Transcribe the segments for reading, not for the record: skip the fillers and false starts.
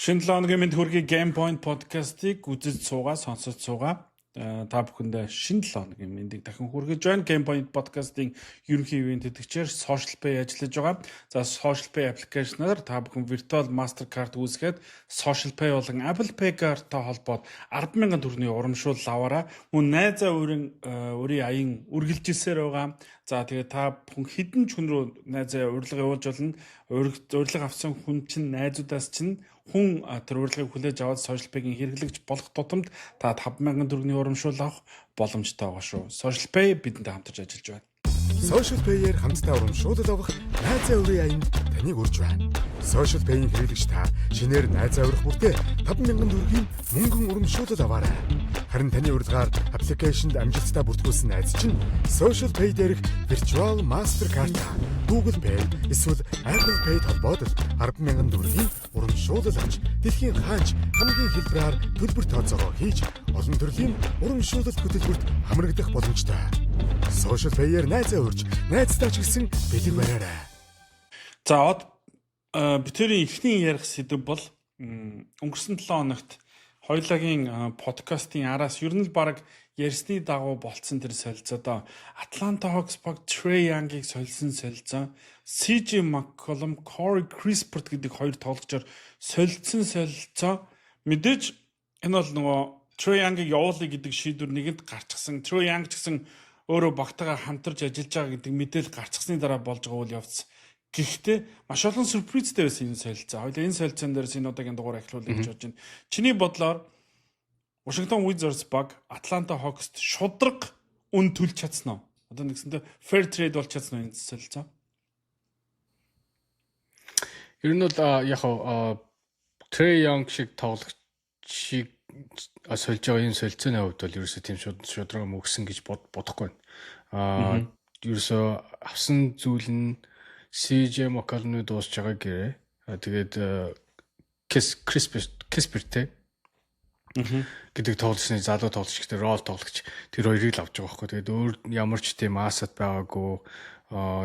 Шинэ 7 хоногийн мэнд хүргэе. Game Point podcast-ыг үзэж суугаа, сонсож суугаа та бүхэндээ шинэ 7 хоногийн мэндийг дахин хүргэж байна. Game Point podcast-ийн ерөнхий ивээн тэтгэгчээр Social Pay ажиллаж байгаа. За, Social Pay application-аар та бүхэн virtual Mastercard үүсгээд Social Pay болон Apple Pay карттай холбоод 10,000 төгрөгийн урамшуул аваарай. Мөн найзаа өөрийн өөрийн аян үргэлжилсээр байгаа. За, тэгээ та бүхэн хэдэн ч хүн рүү найзаа урилга явуулж болно. Урилга авсан хүн чинь найзуудаас чинь хүн тэр урилгыг хүлээж аваад Social Pay-ийн хэрэглэгч болох тутамд та 5000 төгрөгийн урамшуул авах боломжтой байгаа шүү. Social Pay бидэнтэй хамтарч ажиллаж байна. Social Pay-ээр хамтдаа урамшуулал авах найзаа урийн аянд таныг урьж байна. Social Pay-ийн хэрэглэгч та шинээр найзаа урих бүртээ 5000 төгрөгийн мөнгөн урамшуулал аваарай. Харин таны урилгаар application-д амжилттай бүртгүүлсэн найз чинь Social Pay дээрх Virtual Mastercard, Google Pay эсвэл Apple Pay холбоод 10,000 төгрөгийн урамшуулал авч дэлхийн хаана ч хамгийн хялбараар төлбөр тооцоогоо хийж олон төрлийн урамшуулалт хөтөлбөрт хамрагдах боломжтой. Social Pay-ээр найзаа урьж, найздаа ч гэсэн бэлэг бариарай. За, од бид хоёрын эхний ярих сэдэв бол өнгөрсөн 7 хоногт хоёулагийн подкастын араас ер нь л баг ярьсны дагуу болцсон тэр солилцоодоо Atlanta Hawks баг Trae Young-ыг солисон солилцоо, CJ McCollum, Corey Kispert гэдэг хоёр тоглогчоор солилцсон солилцоо. Мэдээж энэ бол нөгөө Trae Young-ыг явуулъя гэдэг шийдвэр нэгэнд гарчихсан. Trae Young ч гэсэн өөрөө багтайгаа хамтарч ажиллаж байгаа гэдэг мэдээлэл гарчихсны дараа болж байгаа үйл явц. Гэхдээ маш олон сюрпризтэй байсан энэ солилцоо. Хоёулаа энэ солилцоон дээрээс энэ удаагийн дугаар эхлүүлэх гэж бодож байна. Чиний бодлоор Washington Wizards баг Atlanta Hawks-т шударга үн төлж чадсан уу? Одоо нэгсэндээ fair trade болж чадсан уу энэ солилцоо? Ер нь бол яг Trae Young шиг тоглогчийг сольж байгаа энэ солилцооны хувьд бол ерөөсөө тийм шударга мөгсөн гэж бодохгүй байна. Ерөөсөө авсан зүйл нь CJ McCollum-ы дуусж байгаа гэрээ. Тэгээд Chris Kispert гэдэг тоглогчны, залуу тоглогч гэдэг role тоглогч, тэр хоёрыг л авч байгаа байхгүй. Тэгээд өөр ямар ч тийм asset байгаагүй.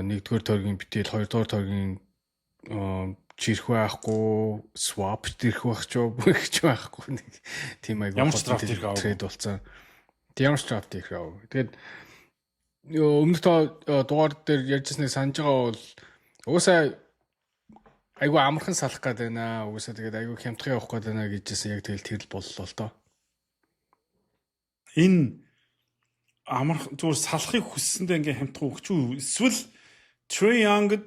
Нэгдүгээр тойргийн битэл, хоёрдугаар тойргийн чирх байхгүй, swap дэрх байх ч гэж байхгүй. Нэг тийм айгуу ямар ч draft ирэх аваагүй. Trade болсон. Ямар ч draft ирэх аваагүй. Тэгээд өмнөх дугаар дээр ярьжсаныг санаж байгаа бол угаасаа айгүй амархан салах гээд байна. Угаасаа тэгээд айгүй хямдхан явах гээд байна гэжсэн, яг тэгэл тэр л боллоо л доо. Энэ амарх зүгээр салахыг хүссэндээ ингээ хямдхан өгч үү? Эсвэл Trae Young-д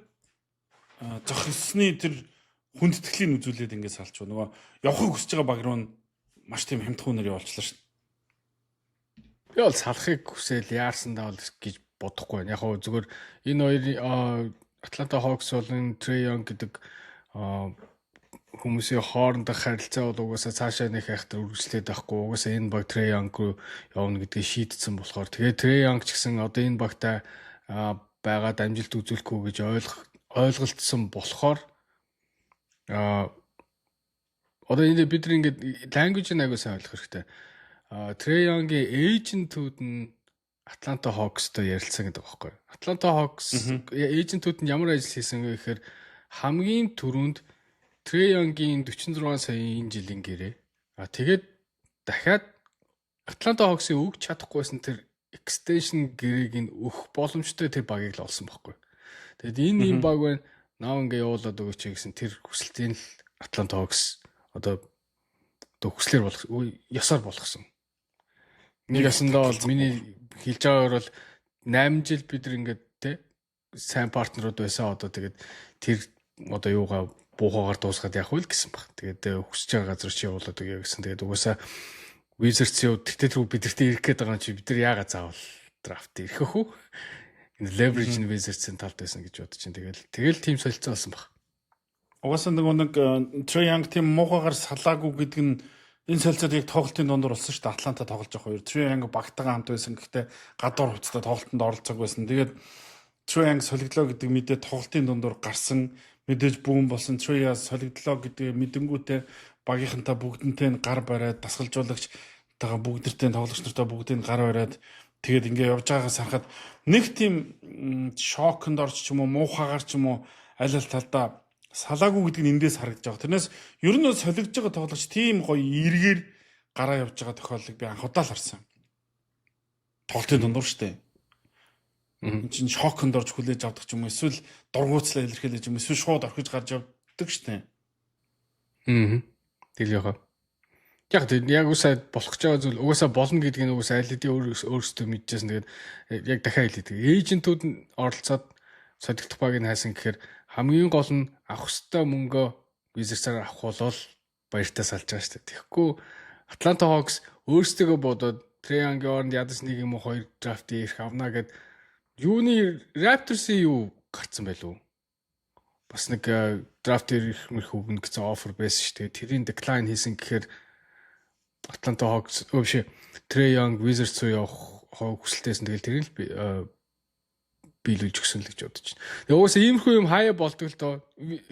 зохисны тэр хүндэтгэлийг үзүүлээд ингээ салч уу? Нөгөө явахыг хүсэж байгаа баг руу маш тийм хямдхан үнээр явуулчлаа шүү дээ. Би бол салахыг хүсээл яарсандаа бол гэж бодохгүй байна. Яг хөө зүгээр энэ хоёр Atlanta Hawks болон Trae Young гэдэг хүмүүсийн хоорондох харилцаа бол угаасаа цаашаа нэг хайхтар үргэлжлээд байхгүй. Угаасаа энэ баг Trae Young руу явна гэдгийг шийдсэн болохоор тэгээ Trae Young ч гэсэн одоо энэ багтай байгаад амжилт үзүүлэхгүй гэж ойлголцсон болохоор одоо энэ бид нар ингээд language-ийг аягүй сайн ойлгох хэрэгтэй. Trae Young-ийн agent үүд нь Atlanta Hawks-той ярилцсан гэдэг байхгүй. Atlanta Hawks agent үүд нь ямар ажил хийсэн вэ гэхээр хамгийн түрүүнд Trae Young-ийн 46 саяын энэ жилийн гэрээ. А тэгээд дахиад Atlanta Hawks-ийн өгч чадахгүйсэн тэр extension гэрээг нь өгөх боломжтой тэр багийг л олсон байхгүй. Тэгээд энэ ийм баг байна. Наа ингээ явуулаад өгөөч гэсэн тэр хүсэлтийг л Atlanta Hawks одоо хүслээр болох ёсоор болгосон. Нэг ясандаа бол миний хэлж байгаагаар бол 8 жил бид нар ингээд те сайн partner ууд байсан. Одоо тэгээд тэр одоо юугаа буухагаар дуусгаад явах вэ гэсэн баг. Тэгээд хүсэж байгаа газар чи явуулаад өгье гэсэн. Тэгээд угаасаа Wizards юу тэгтээ тэр бидэртээ ирэх гээд байгаа юм чи бид нар яагаад заавал draft ирэх үү? Энэ leverage нь Wizards-ын талд байсан гэж бодож чинь тэгэл team солилцоо болсон баг. Угаасаа нөгөө нэг Trae Young team муухагаар салаагүй гэдэг нь энэ солилцоод яг тоглолтын дундуур болсон шүү дээ. Атланта тоглож байгаа хоёр. Trae Young багтагаа хамт байсан. Гэхдээ гадуур хувцастай тоглолтод оролцоог байсан. Тэгээд Trae Young солигдлоо гэдэг мэдээ тоглолтын дундуур гарсан. Мэдээж бүүн болсон. Trae Young солигдлоо гэдэг мэдэнгүүтээ багийнхантай бүгдэнтэй нь гар бариад, дасгалжуулагч тагаа бүгд нартэй, тоглогч нартай бүгдийг гар бариад, тэгээд ингээ явж байгаагаас харахад нэг тийм шоконд орч ч юм уу, муухагаар ч юм уу, аль аль талдаа Салаагүй гэдэг нь эндээс харагдаж байгаа. Тэрнээс ер нь бол солигдож байгаа тоглогч тийм гоё эргээр гараа явж байгаа тохиолдлыг би анх удаа л харсан. Тоглолтын дундуур штэ. Энд чинь шоконд орж хүлээж авдаг ч юм уу, эсвэл дургуутслаа илэрхийлэж юм, эсвэл шууд орхиж гарч явдаг штэ. Аа. Тэгэл яхаа. Яг тийм, яг уусаа болох гэж байгаа зүйл угаасаа болно гэдгийг нь угаасаа аль хэдийн өөрсдөө мэдчихсэн. Тэгээд яг дахиад хэлээ. Agent үүд нь оролцоод солигдох багийг хайсан гэхээр хамгийн гол нь авах ёстой мөнгөө Wizards-аар авах болол баяртай салж байгаа шүү дээ. Тэгэхгүй Atlanta Hawks өөрсдөө бодоод Trae Young-ийн оронд ядаж нэг юм уу хоёр draft эрх авна гэд юуны Raptors-ийн юу гарцсан байлуу? Бас нэг draft эрх мэрх өгнө гэсэн offer байсан шүү дээ. Тэрийн decline хийсэн гэхээр Atlanta Hawks өө биш, Trae Young Wizards руу явах хүсэлтэйсэн. Тэгэл тэрийг л биелүүлж өгсөн л гэж бодож байна. Тэгээ угаасаа иймэрхүү юм хаяа болдог л доо.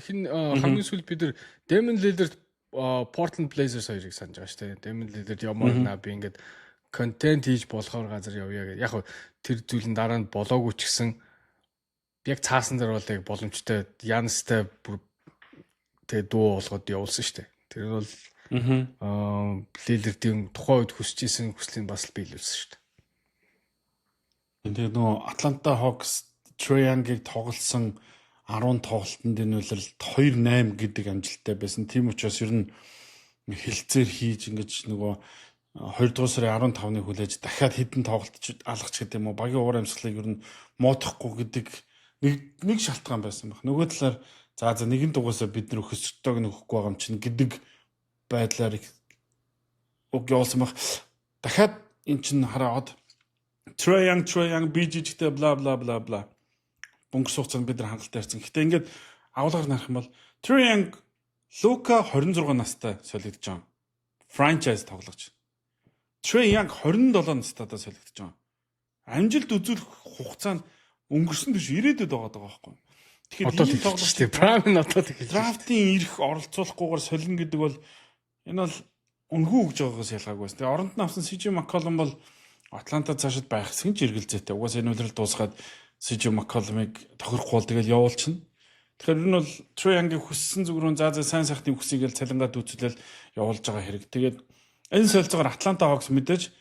Хин хамгийн сүүлд бид нар Damian Lillard, Portland Blazers хоёрыг санаж байгаа шүү дээ. Damian Lillard ямаар наа би ингээд контент хийж болохоор газар явъя гэх. Яг тэр зүйл нь дараа нь болоогүй ч гэсэн яг цаасан дээр бол яг боломжтой Янистай бүр тэгээ дуу болгоод явуулсан шүү дээ. Тэр нь бол Lillard-ийн тухайн үед хүсэж исэн хүслийг бас л биелүүлсэн шүү дээ. Тэгээ нөгөө Atlanta Hawks Trae Young-ыг тоглосон 10 тоглолтод энэ улиралд 2-8 гэдэг амжилттай байсан. Тийм учраас ер нь хилцээр хийж ингэж нөгөө 2 дугаар сарын 15-ны хүлээж дахиад хэдэн тоглолт алгач гэдэг юм уу, багийн уур амьсгалыг ер нь муудахгүй гэдэг нэг шалтгаан байсан баг. Нөгөө талаар за нэгэн дугаасаа бид нар өсөлтөг нь өгөхгүй байгаа юм чинь гэдэг байдлаар уг явуулсан баг. Дахиад эн чинь хараад Trae Young, Trae Young BG-тэй бла бла бла бла. Өнгөрсөн хугацаанд бид нар хангалттай ярьсан. Гэтэ ингээд агуулгаар нарах юм бол Trae Young, Лука 26 настай солигдож байгаа. Franchise тоглогч. Trae Young 27 настайдаа солигдож байгаа. Амжилт үзүүлэх хугацаанд өнгөрсөн биш, ирээдүйд байгаа даа байхгүй. Тэгэхээр ийм тоглогч prime нь одоо эхэлж draft ын эрх оролцуулахгүйгээр солино гэдэг бол энэ бол үнэгүй өгж байгаагаас ялгаагүй байсан. Тэгээ оронд нь авсан CJ McCollum бол Атланта цаашид байх хэсэг нь жиргэлзээтэй. Угаасаа энэ улирал дуусгаад CJ McCollum-ыг тохирохгүй бол тэгэл явуулчихна. Тэгэхээр энэ бол Trae Young-ийн хүссэн зүг рүү за сайн сайхны хүсийг л цалингаа дүүцүүлэл явуулж байгаа хэрэг. Тэгээд энэ солилцоогоор Атланта Hawks мэдээж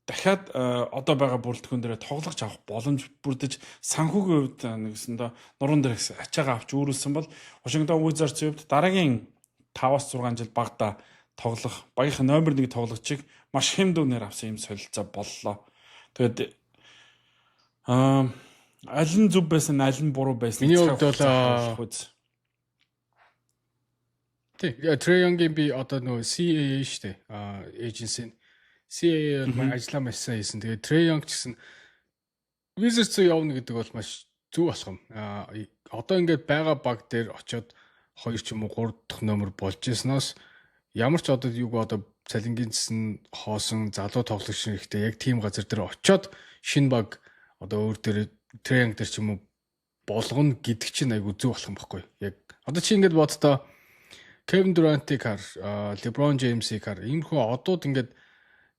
дахиад одоо байгаа бүрэлдэхүүн дээр тоглогч авах боломж бүрдэж, санхүүгийн хувьд нэгсэндээ нуруунд дээр ачаагаа авч үүрүүлсэн бол Washington Wizards-ийн хувьд дараагийн 5-аас 6 жил багада тоглох багийнхаа номер 1 тоглогчийг маш хэм дүнээр авсан юм солилцоо боллоо. Тэгээд аль нь зөв байсан, аль нь буруу байсан? Миний хувьд бол тий, Trae Young-ийн би одоо нөгөө CAA шүү дээ. Agency CAA бол ажиллаа маш сайн хийсэн. Тэгээд Trae Young ч гэсэн Wizards руу явна гэдэг бол маш зөв болох юм. Одоо ингээд байгаа баг дээр очиод 2 ч юм уу 3 дахь номер болж ирсноос ямар ч одоо юг одоо цалингийн цэсэн хоосон залуу тоглогч хэрэгтэй яг тийм газар дээр очиод шинэ баг одоо өөр дээр Trae Young дээр ч юм уу болгоно гэдэг чинь айгу зөв болох юм баггүй. Яг одоо чи ингээд боддоо, Кевин Дурантыг хар, LeBron James-ийг хар. Иймэрхүү одууд ингээд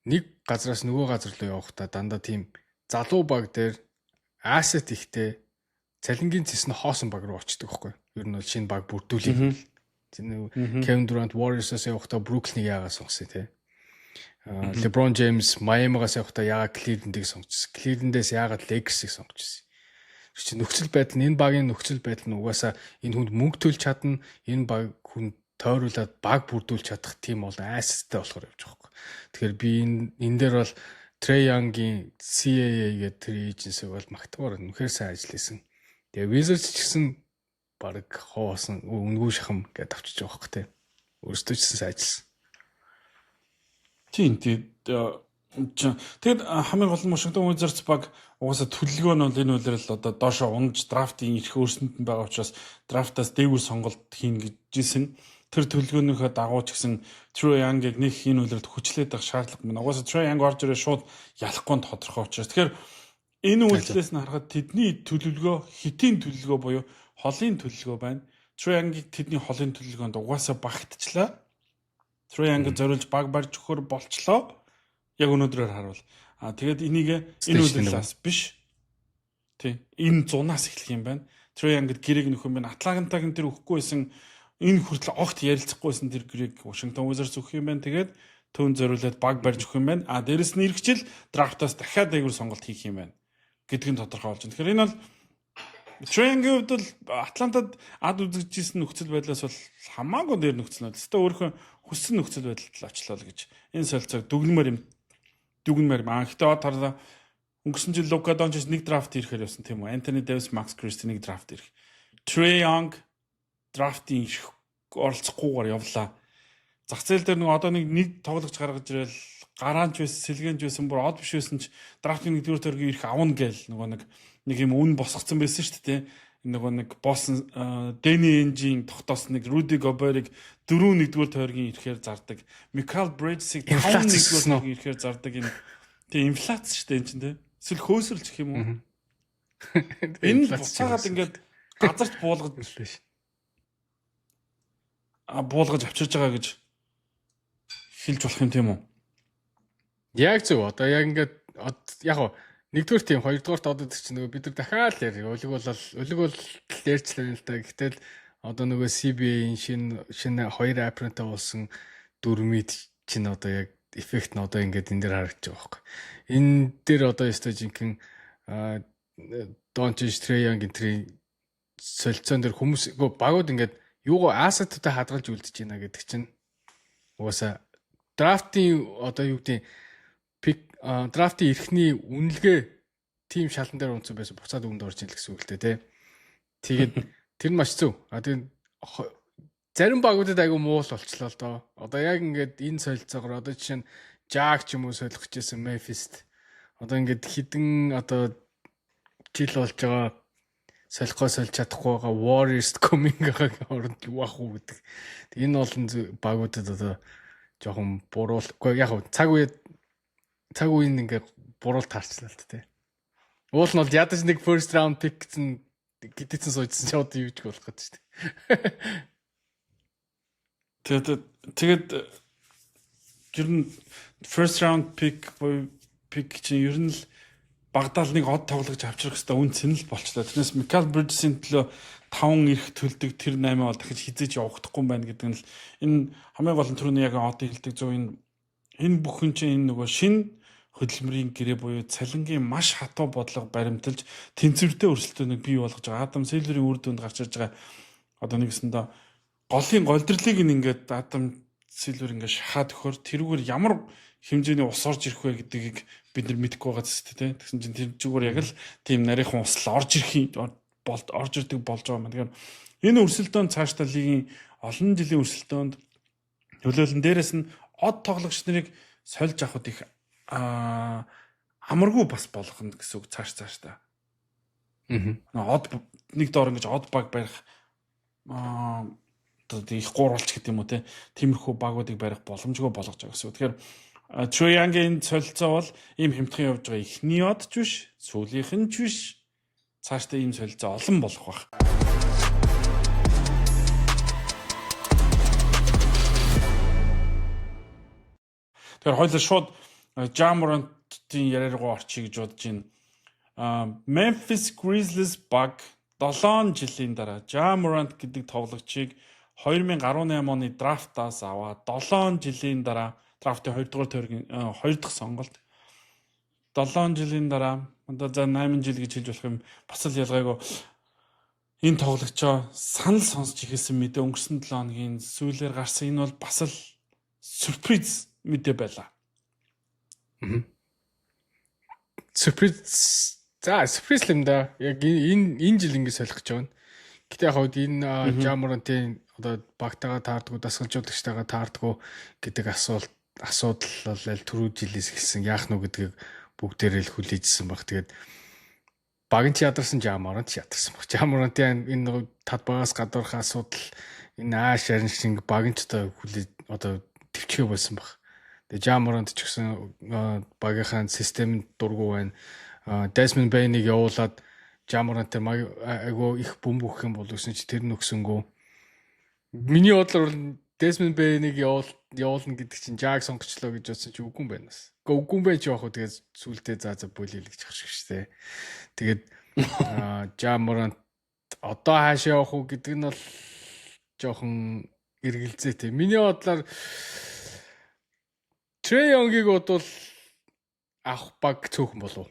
нэг газраас нөгөө газар руу явахдаа дандаа тийм залуу баг дээр asset ихтэй, цалингийн цэс нь хоосон баг руу очдог байхгүй. Ер нь бол шинэ баг бүрдүүлэх. Кевин Дурант Warriors-аас явахдаа Бруклинийг яагаад сонгосон те? LeBron James Miami-гаас явахдаа яагаад Cleveland-ыг сонгочихсон? Cleveland-ээс яагаад Lakers-ыг сонгочихсон? Чи нөхцөл байдал нь, энэ багийн нөхцөл байдал нь угаасаа энэ хүнд мөнгө төлж чадна, энэ баг хүн тойруулаад баг бүрдүүлж чадах тийм бол asset тай болохоор явж байгаа байхгүй. Тэгэхээр би энэ дээр бол Trae Young-ийн CAA гэдэг тэр agency бол магтмаар, үнэхээр сайн ажил хийсэн. Тэгээ Wizards ч гэсэн баг хоосон үнгүй шахам гэдээ авчиж байгаа байхгүй тий. Өөрсдөө ч гэсэн сайн ажилласан. Тийм, тэгээд хамгийн гол нь Washington Wizards баг угаасаа төлөвлөгөө нь бол энэ улирал одоо доошо унж draft ын эрх өөрсөнд нь байгаа учраас draft аас дээгүүр сонголт хийн гэж ирсэн. Тэр төлөвлөгөөнийхөө дагуу ч гэсэн Trae Young-ыг нэг энэ улиралд хүчлээд байх шаардлага мөн. Угаасаа Trae Young орж ирээ шууд ялахгүй нь тодорхой учраас. Тэгэхээр энэ үйлдэлээс нь харахад тэдний төлөвлөгөө хитийн төлөвлөгөө буюу холын төлөвлөгөө байна. Trae Young-ыг тэдний холын төлөвлөгөөнд угаасаа багтчлаа. Trae Young-д зориулж баг барьж өгөхөр болчлоо. Яг өнөөдрөөр харуул. А тэгээд энийг энэ улирлаас биш. Тий. Энэ зунаас эхлэх юм байна. Trae Young-д гэрээг нөх юм байна. Атлантаг тэр өгөхгүй байсан, энэ хүртэл огт ярилцахгүй байсан тэр гэрээг Washington Wizards өгөх юм байна. Тэгээд түүн зориулаад баг барьж өгөх юм байна. А дээрэс нь ирэх жил драфтаас дахиад дээгүүр сонголт хийх юм байна гэдг нь тодорхой болж байна. Тэгэхээр энэ бол Trae Young-ийн хувьд бол Атлантад ад үзэгдсэн нөхцөл байдлаас бол хамаагүй дээр нөхцөл байдал. Өстө өөрийнхөө хүссэн нөхцөл байдалд л очлоо л гэж энэ солилцоог дүгнмээр юм дүгнмээр юм. Аа гэхдээ одоо өнгөрсөн жил Лука Дончич нэг драфт ирэхээр явсан, тийм үү? Антони Дэвис, Макс Кристи нэг драфт ирэх. Trae Young драфтын ирэх оролцохгүйгээр явлаа. Зах зээл дээр нэг одоо нэг тоглогч гаргаж ирэл гараанч байсан, сэлгэнч байсан, бүр од биш байсан ч драфтын нэгдүгээр тойргийн ирэх авна гээл нөгөө нэг юм үн босгоцсон байсан шүү дээ. Нөгөө нэг Бостон Дэнни Энжийн тогтоосон нэг Руди Гоберыг 4 нэгдүгээр тойргийн ирэхээр зардаг. Микал Бриджсийг 5 нэгдүгээр тойргийн ирэхээр зардаг, энэ тийм инфляц шүү дээ энэ чинь, тийм. Эсвэл хөөсрөлч гэх юм уу? Энэ буцаагаад ингээд газарт буулгаж авчирж байгаа гэж хэлж болох юм, тийм үү? Яг зөв. Одоо яг ингээд яг гоо нэгдүгээр тийм, хоёрдугаарт одоо тэр чинь нөгөө бид нар дахиад л ярив. Үлэг бол үлэг бол ярьчлаа л да. Гэтэл одоо нөгөө CBA-ийн шинэ шинэ хоёр apron-тай болсон дүрмид чинь одоо яг эффект нь одоо ингээд энэ дээр харагдаж байгаа байхгүй. Энэ дээр одоо ёстой жинхэнэ Дончич, Трей Янг энэ солилцоон дээр хүмүүс багууд ингээд юугаа asset-тай хадгалж үлдэж байна гэдэг чинь угаасаа драфтын одоо юу гэдэг pick, драфтын эрхний үнэлгээ тим шалан дээр унтсан байсан, буцаад үүнд орж ийн л гэсэн үг л дээ, тий. Тэгээд тэр нь маш зөв. А тэгээд зарим багуудад айгу муул болчлоо л доо. Одоо яг ингээд энэ солилцоогоор одоо жишээ нь Жак ч юм уу солих гэжсэн Memphis-т одоо ингээд хідэн одоо жил болж байгаа солихоо сольж чадахгүй байгаа Warriors Kuminga-гийн оронд юу ах уу гэдэг. Энэ олон багуудад одоо жоохон буруул. Үгүй яг цаг үеийн ингээд буруул таарчлаа л тээ. Уул нь бол ядаж нэг first round pick гэсэн гэдээсэн суужсэн чи одоо юу ч болох гэдэг шүү дээ. Тэгээд ер нь first round pick буюу pick чинь ер нь л багдаал нэг од тоглогч авчрах хэвээр үн цэн л болчлоо. Тэрнээс Микал Бриджсийн төлөө 5 эрх төлдөг тэр 8 бол дахиж хизээч явагдахгүй юм байна гэдэг нь л энэ хамгийн гол нь түрүүний яг одоо хэлдэг зөв, энэ бүхэн чинь энэ нөгөө шин хөдөлмөрийн гэрээ буюу цалингийн маш хатуу бодлого баримталж тэнцвэртэй өрсөлдөөнийг бий болгож байгаа. Адам Силверийн үр дүнд гарч ирж байгаа одоо нэгсэндээ голын голдролыг ингээд Адам Силвер ингээд шахаад өгөхөр тэрүүгээр ямар хэмжээний ус орж ирэх вэ гэдгийг бид нар мэдэхгүй байгаа зү, тэ. Тэгсэн чинь тэр зүгээр яг л тийм нарийнхан ус л орж ирэх болд орж ирдэг болж байгаа юм. Тэгэхээр энэ өрсөлдөөн цаашдаа лигийн олон жилийн өрсөлдөөнд нөлөөлөн, дээрэс нь од тоглогч нарыг сольж авахд их амаргүй бас болгоно гэсэн үг цаашдаа. Од нэг доор ингэж од баг барих одоо их гурвалч гэдэг юм уу, те, тиймэрхүү багуудыг барих боломжгүй болгож байгаа гэсэн үг. Тэгэхээр Trae Young-ийн солилцоо бол ийм хямдхан явж байгаа эхний од ч биш, сүүлийнх нь ч биш. Цаашдаа ийм солилцоо олон болох байх. Тэгэхээр хоёлаа шууд Ja Morant-ийн яриа руу орчих гэж бодож байна. Memphis Grizzlies баг 7 жилийн дараа Ja Morant гэдэг тоглогчийг 2018 оны драфтаас аваад 7 жилийн дараа драфтын 2 дугаар тойргийн 2 дахь сонголт, 7 жилийн дараа, одоо за 8 жил гэж хэлж болох юм, бас л ялгаагүй, энэ тоглогчоо санал сонсч эхэлсэн мэдээ өнгөрсөн 7 хоногийн сүүлээр гарсан. Энэ бол бас л сюрприз мэдээ байлаа. Сюрприз, за, сюрприз юм да. Яг энэ жил ингэ солих гэж байна. Гэтэ яг хавьд энэ Ja Morant-ын одоо багтаага таардгүй, дасгалжуулагчтайгаа таардгүй гэдэг асуулт асуудал бол аль түрүү жилээс эхэлсэн. Яах нь гэдгийг бүгдээрээ л хүлээжсэн баг. Тэгээд баг нь ч ядарсан, Ja Morant ч ядарсан баг. Ja Morant-ын энэ нөгөө талбайгаас гадуурх асуудал, энэ ааш арин шиг баг нь ч одоо хүлээ одоо төвчгөө болсон баг. Тэгээд Ja Morant ч гэсэн багийнхаа системд дургу байна. Desmond Bane-ыг явуулаад Ja Morant айгу их бөмбөг өгөх юм бол гэсэн чи тэр нөхсөнгөө. Миний бодлоор бол Desmond Bane-ыг явуулна гэдэг чинь Ja-г сонгочлоо гэж бодсон чи үгүй юм байна бас. Үгүй үгүй юм байж явах уу, тэгээд сүултээ за за болийл гэж ах шиг штэ. Тэгээд Ja Morant Одоо хаашаа явах уу гэдэг нь бол жоохон эргэлзээтэй. Миний бодлоор Трей Young-ыг бодвол авах баг цөөхөн болов.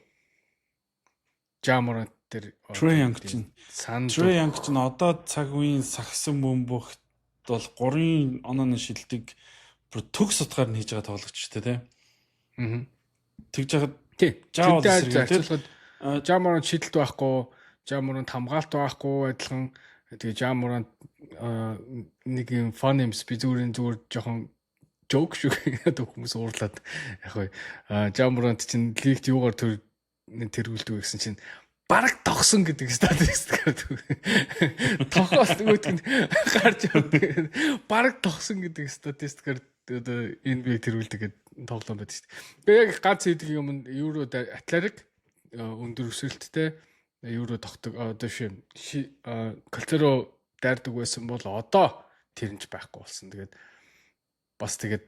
Ja Morant тэр Трей Young чинь санал Трей Young чинь одоо цаг үеийн сагсан бөмбөгт бол 3 онооны шилдэг бүр төгс утгаар нь хийж байгаа тоглогч шүү дээ, тий. Аа. Тэгж яхад Тий. Ja бол Тэрнтэй эсрэгээр, тий. зарцуулахад Ja Morant шидэлт байхгүй, Ja Morant хамгаалт байхгүй адилхан. Тэгээ Ja Morant нэг юм fun юмс би зүгээр зүгээр жоохон joke шүү гэдэг хүмүүс уурлаад яг вэ. Ja Morant чинь лигт юугаар төр тэргүүлдэг вэ гэсэн чинь бараг тогсон гэдэг статистикаар тохоос нөгөөдг нь гарч явдаг. Бараг тогсон гэдэг статистикаар одоо NBA тэргүүлдэг гэдэг тоглоом байдаг шүү дээ. Тэгээ яг ганц хийдэг юм нь Euro Athletic өндөр өсөлттэй евро тогтог одоо ши кольцо дайрдаг байсан бол одоо тэр нь ч байхгүй болсон. Тэгээд бас тэгээд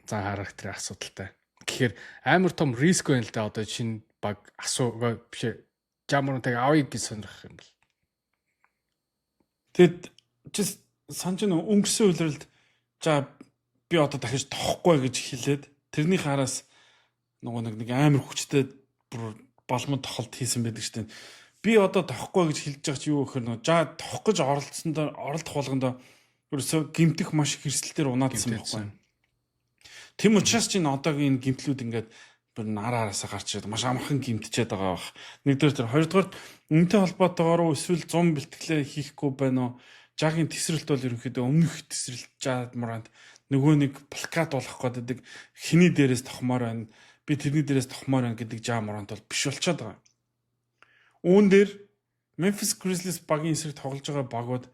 зан характерын асуудалтай. Тэгэхээр амар том risk байна л да, одоо шинэ баг асуу биш ээ. Ja Morant-ыг авъя гэж сонирхох юм бол. Тэгэд чи санаж байна уу, өнгөрсөн улиралд за би одоо дахиж тоохгүй гэж хэлээд тэрнийх араас нөгөө нэг амар хүчтэй бүр балман тохолт хийсэн байдаг шүү дээ. Би одоо тоохгүй гэж хэлж байгаа чи юу гэхээр нөгөө жа тоох гэж оролдсон дээр оролдох болгондоо ерөөсөө гимтэх маш их эрсдэлтээр унаадсан байхгүй. Тэм учраас чинь одоогийн энэ гимтлүүд ингээд бүр нар араасаа гарч ирээд маш амархан гимтчихэд байгаа бах. Нэгдүгээр тэр, хоёрдугаар үнэтэй холбоотойгоор эсвэл 100 бэлтгэлээ хийхгүй байна уу? Ja-гийн тесрэлт бол ерөнхийдөө өмнөх тесрэлт Ja Morant нөгөө нэг блокад болох гэдэг хиний дээрээс тохмоор байна. Би тэрний дээрээс тохмоор байна гэдэг Ja Morant бол биш болчиход байгаа. Үүн дээр Memphis Grizzlies багийн эсрэг тоглож байгаа багууд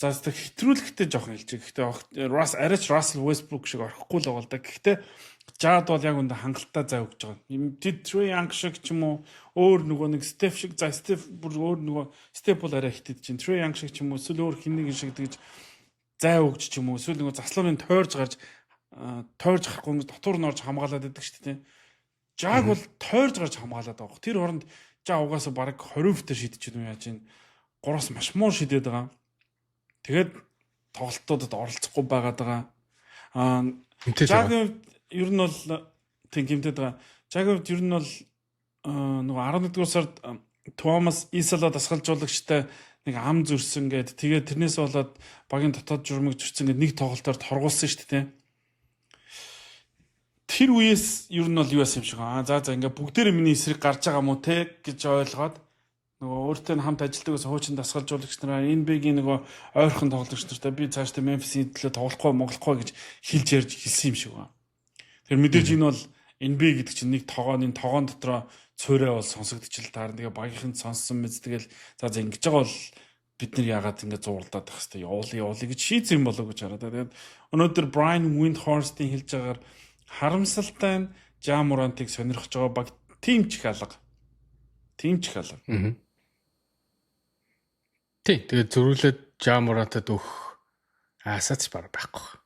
за зөв хэтрүүлэхтэй жоохон хэлж. Гэхдээ Russ арайч Russell Westbrook шиг орохгүй л байгаа л да. Гэхдээ Ja-д бол яг үндэ хангалттай зай өгч байгаа. Тэд Trey Young шиг ч юм уу өөр нөгөө нэг Steph шиг, за Steph бүр өөр нөгөө Steph бол арай хитэд чинь Trey Young шиг ч юм уу эсвэл өөр хин нэгэн шиг тэгж зай өгч ч юм уу эсвэл нөгөө заслуурын тойрж гарч тойрж гарахгүй дотор нь орж хамгаалаад байдаг шүү дээ. Ja-г бол тойрж гарч хамгаалаад байгаа. Тэр хооронд Ja угаасаа бараг 20% төр шидэж юм яаж чинь 3-аас маш муу шидэд байгаа. Тэгээд тоглолтуудад оролцохгүй байгаад байгаа. Ja-гийн ер нь бол тийм гимтэд байгаа. Ja-гийн хувьд ер нь бол нөгөө 11-р сард Томас Исала дасгалжуулагчтай нэг ам зөрсөн гээд тэгээд тэрнээс болоод багийн дотоод журмыг зөрчсөн гээд нэг тоглолтоор торгуулсан шүү дээ. Тэр үеэс ер нь бол юу яасан юм шиг аа за ингээ бүгдээрээ миний эсрэг гарч байгаа мó те гэж ойлгоод нөгөө өөртөө нь хамт ажилладаг ус хуучин дасгалжуулагч нараа NBA-гийн нөгөө ойрхон тоглогч нартай би цаашдаа Memphis-ийн төлөө тоглохгүй моглохгүй гэж хэлж ярьж хэлсэн юм шиг байна. Тэр мэдээж энэ бол NBA гэдэг чинь нэг тогооны тогоон дотроо цуурай бол сонсогдчихл таарна. Тэгээ багийнхан сонссон мэт тэгэл за за ингэж байгаа бол бид нар яагаад ингэ зурлаад байх хэвээр явуулъя явуулъя гэж шийдсэн юм болоо гэж хараад. Тэгээд өнөөдөр Brian Windhorst-ийн хэлж байгаагаар харамсалтай нь Ja Morant-ыг сонирхож байгаа баг тийм ч их алга. Тийм ч их алга. Тий, тэгээд зөрүүлээд Ja Morant-ад өгөх асаач баг байхгүй.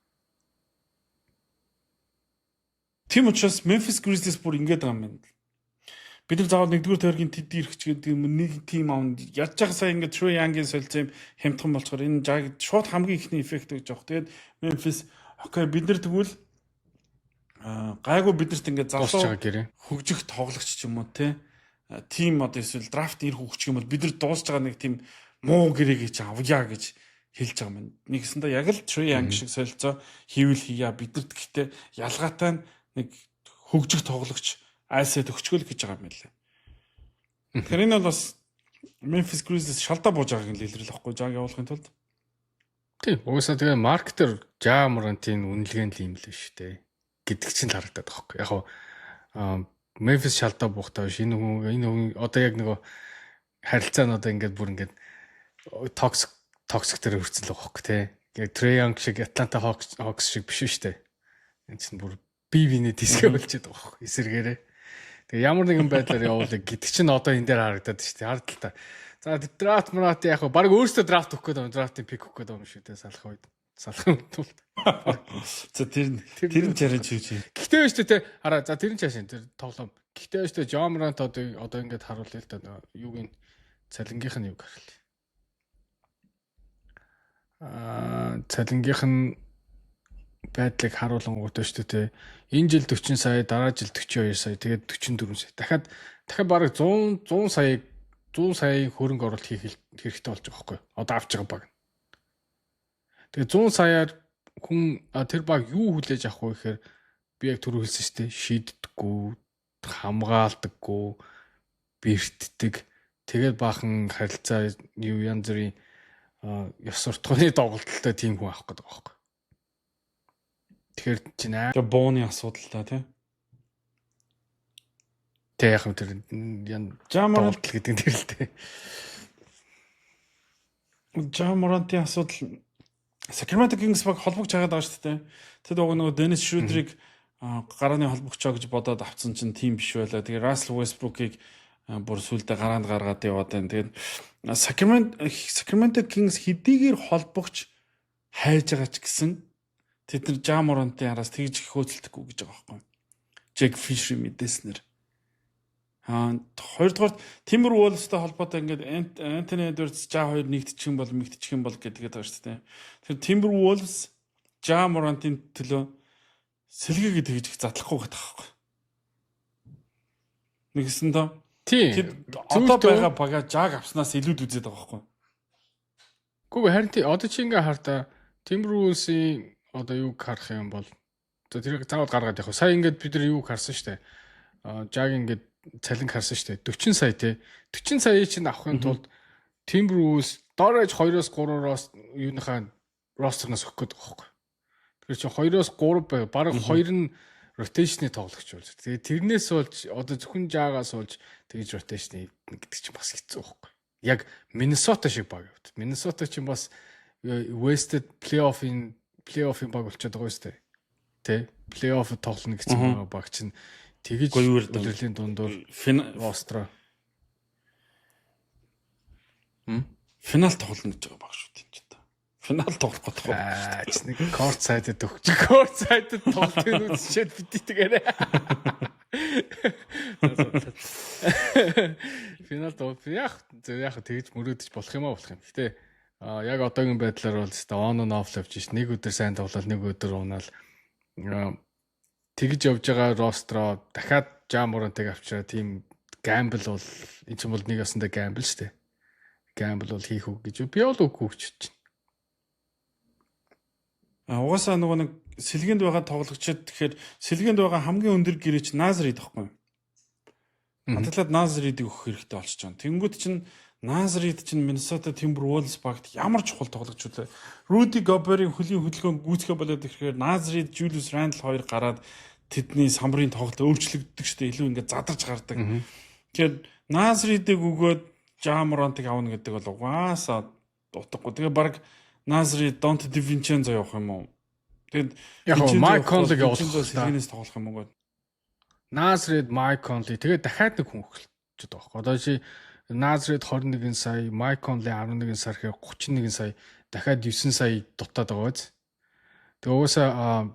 Тийм учраас Memphis Grizzlies бүр ингэж байгаа юм байна. Бид нар заавал нэгдүгээр тойргийн тэд ирэх ч гэдэг юм нэг team авна. Ядж байгаа сая ингээд Trey Young-ийн солилцоо юм хямдхан болцохоор энэ Ja шууд хамгийн ихний эффект гэж явах. Тэгээд Memphis okay бид нар тэгвэл гайгүй биднэрт ингээд залуу хөгжих тоглогч ч юм уу те team одоо эсвэл драфт ирэх хөгжих юм бол бид нар дуусж байгаа нэг тийм муу гэрээг чи авъя гэж хэлж байгаа юм. Нэгсэндээ яг л Trey Young шиг солилцоо хийвэл хийя биднэрт гэхдээ ялгаатай нь нэг хөгжих тоглогч asset өгчгөл гэж байгаа юм байна лээ. Тэгэхээр энэ бол бас Memphis Grizzlies шалдаа бууж байгааг нь илэрлэх байхгүй Ja-г явуулахын тулд. Тийм. Угаасаа тэгээ market-ээр Ja Morant-ийн үнэлгээ нь л юм л шүү дээ гэдэг чинь л харагдаад байгаа байхгүй. Яг хоо Memphis шалдаа буухтаа биш энэ хүн энэ хүн одоо яг нөгөө харилцаа нь одоо ингээд бүр ингээд toxic toxic дээр хүрсэн л байгаа байхгүй тий. Яг Trey Young шиг Atlanta Hawks шиг биш шүү дээ. Энэ чинь бүр бие биенээ дисгэ болчиход байгаа байхгүй эсэргээрээ. Тэгээ ямар нэгэн байдлаар явуулах гэдэг чинь одоо энэ дээр харагдаад шүү дээ. Хард л та. За драфт мрат яг баг өөрөөсөө драфт өгөх гээд байгаа драфтын pick өгөх гээд байгаа юм шүү дээ салах үед. Салах үед тул. За тэр нь чаран чи чи. Гэхдээ биш үү те хараа за тэр нь чаашин тэр тоглоом. Гэхдээ биш үү Ja Morant одоо ингээд харуулъя л да юуг нь цалингийнх нь юг харуулъя. Цалингийнх нь байдлыг харуулангуйтай шүү дээ. Энэ жил 40 сая, дараа жил 42 сая, тэгээд 44 сая. Дахиад дахиад бараг 100 100 саяыг 100 саяын хөрөнгө оруулалт хийх хэрэгтэй болж байгаа байхгүй юу? Одоо авч байгаа баг. Тэгээд 100 саяар хүн тэр баг юу хүлээж авах вэ гэхээр би яг түрүү хэлсэн шүү дээ. Шийддэггүй, хамгаалдаггүй, бэртдэг. Тэгээд баахан харилцаа юу янз бүрийн ёс суртахууны доголдолтой тийм хүн авах гэдэг байгаа байхгүй. Тэгэхээр чи наа. Тэгээ бууны асуудал та тий. Тэг яг тэр ян Жаморантл гэдэг нь тэр л дээ. Ja Morant-ын асуудал Sacramento Kings баг холбогч хагаад байгаа шүү дээ. Тэд уг нөгөө Dennis Schroeder-ыг гарааны холбогчоо гэж бодоод авцсан чинь тийм биш байлаа. Тэгээ Russell Westbrook-ыг бүр сүулдэ гараанд гаргаад яваад байна. Тэгээд Sacramento Kings хэдийгээр холбогч хайж байгаа ч гэсэн тэд нар Ja Morant-ын араас тэгж их хөөцөлдөхгүй гэж байгаа байхгүй. Jake Fisher мэдээснэр. Хоёрдугаар Timberwolves-тай холбоотой ингээд Anthony Edwards Ja хоёр нэгдчих юм бол мэгдчих юм бол гэдэг байгаа шүү дээ. Тэгэхээр Timberwolves Ja Morant-ын төлөө сэлгээгээ тэгж их задлахгүй гэдэг байхгүй. Нэгсэн доо. Тийм. Одоо байгаа бага Ja-г авснаас илүүд үзээд байгаа байхгүй. Үгүй харин тий одоо чи ингээ хар та Timberwolves-ийн одоо юуг харах юм бол за тэрийг заавал гаргаад явах. Сая ингээд бид нар юуг харсан шүү дээ. Ja-г ингээд цалинг харсан шүү дээ. 40 сая те. 40 саяыг чинь авахын тулд Timberwolves дор хаяж 2-оос 3-оос юуныхаа roster-ноос өгөх гээд байгаа байхгүй. Тэгэхээр чи 2-оос 3 бай. Бараг 2 нь rotation-ы тоглогч болж. Тэгээ тэрнээс болж одоо зөвхөн Ja-гаас болж тэгж rotation гэдэг чинь бас хэцүү байхгүй. Яг Миннесота шиг баг явд. Миннесота чинь бас West-д плей-оффын баг болчиход байгаа шүү дээ. Тэ? Плей-офф тоглоно гэсэн байгаа баг чинь тэгэж улирлын дундуур roster-оо Финал тоглоно гэж байгаа баг шүү дээ энэ чинь. Финал тоглох гэдэг. Аа чи нэг court side-д өгч court side-д тоглохыг үзчихэд бидийтгэрээ. Финал тоглох яг яг тэгж мөрөөдөж болох юм аа болох юм. Гэтэ яг одоогийн байдлаар бол өстой on and off явж ш. Нэг өдөр сайн тоглол, нэг өдөр унаал тэгж явж байгаа roster-оо дахиад Ja Morant-ыг авчираа тийм gamble бол энэ чинь бол нэг ясандаа gamble шүү дээ. Gamble бол хийх үг гэж би бол үгүй гэж бодож байна. А угаасаа нөгөө нэг сэлгээнд байгаа тоглогчид тэгэхээр сэлгээнд байгаа хамгийн өндөр гэрээ чинь Naz Reid байхгүй юу? Хадгалаад Naz Reid-ийг өгөх хэрэгтэй болчихж байгаа. Тэнгүүд чинь Naz Reid чинь Minnesota Timberwolves багт ямар чухал тоглогч үлээ. Rudy Gobert-ийн хөлийн хөдөлгөөн гүйцэхэ болоод ирэхээр Naz Reid, Julius Randle хоёр гараад тэдний самбарын тоглолт өөрчлөгддөг шүү дээ. Илүү ингээд задарч гардаг. Тэгэхээр Naz Reid-ийг өгөөд Ja Morant-ыг авна гэдэг бол угаасаа утгагүй. Тэгээ баг Naz Reid, Donte DiVincenzo явах юм уу? Тэгээд яг Mike Conley явуулах сэлгэнээс тоглох юм уу? Naz Reid, Mike Conley тэгээд дахиад нэг хүн өгөх байгаа байхгүй. Одоо чи Naz Reid 21 сая, Mike Conley 11 сар гэхээр 31 сая, дахиад 9 сая дутаад байгаа биз. Тэгээ угаасаа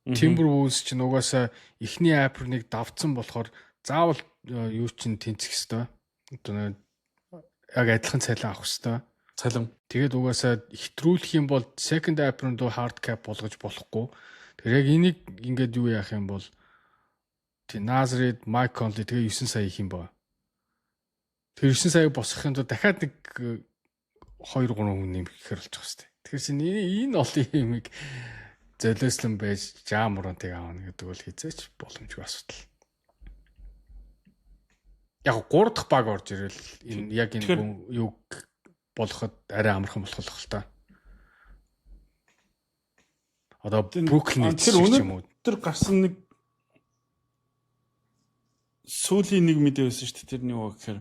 Timberwolves чинь угаасаа эхний apron-ыг давцсан болохоор заавал юу чинь тэнцэх хэвээр. Одоо яг адилхан цалин авах хэвээр. Цалин. Тэгээд угаасаа хэтрүүлэх юм бол second apron руу hard cap болгож болохгүй. Тэгэхээр яг энийг ингээд юу яах юм бол тий Naz Reid, Mike Conley тэгээ 9 сая их юм ба. Тэр 9 саяг босгохын тулд дахиад нэг 2 3 хүн нэмэхээр болчих хэвээр. Тэгэхээр чинь энэ олон юмыг золиослон байж Ja Morant-ыг авна гэдэг бол хизээч боломжгүй асуудал. Яг 3 дахь баг орж ирэл энэ яг энэ юг болоход арай амархан болох л та. Одоо Brooklyn Nets ч юм уу. Тэр гарсан нэг сүүлийн нэг мэдээ байсан шүү дээ. Тэр юу гэхээр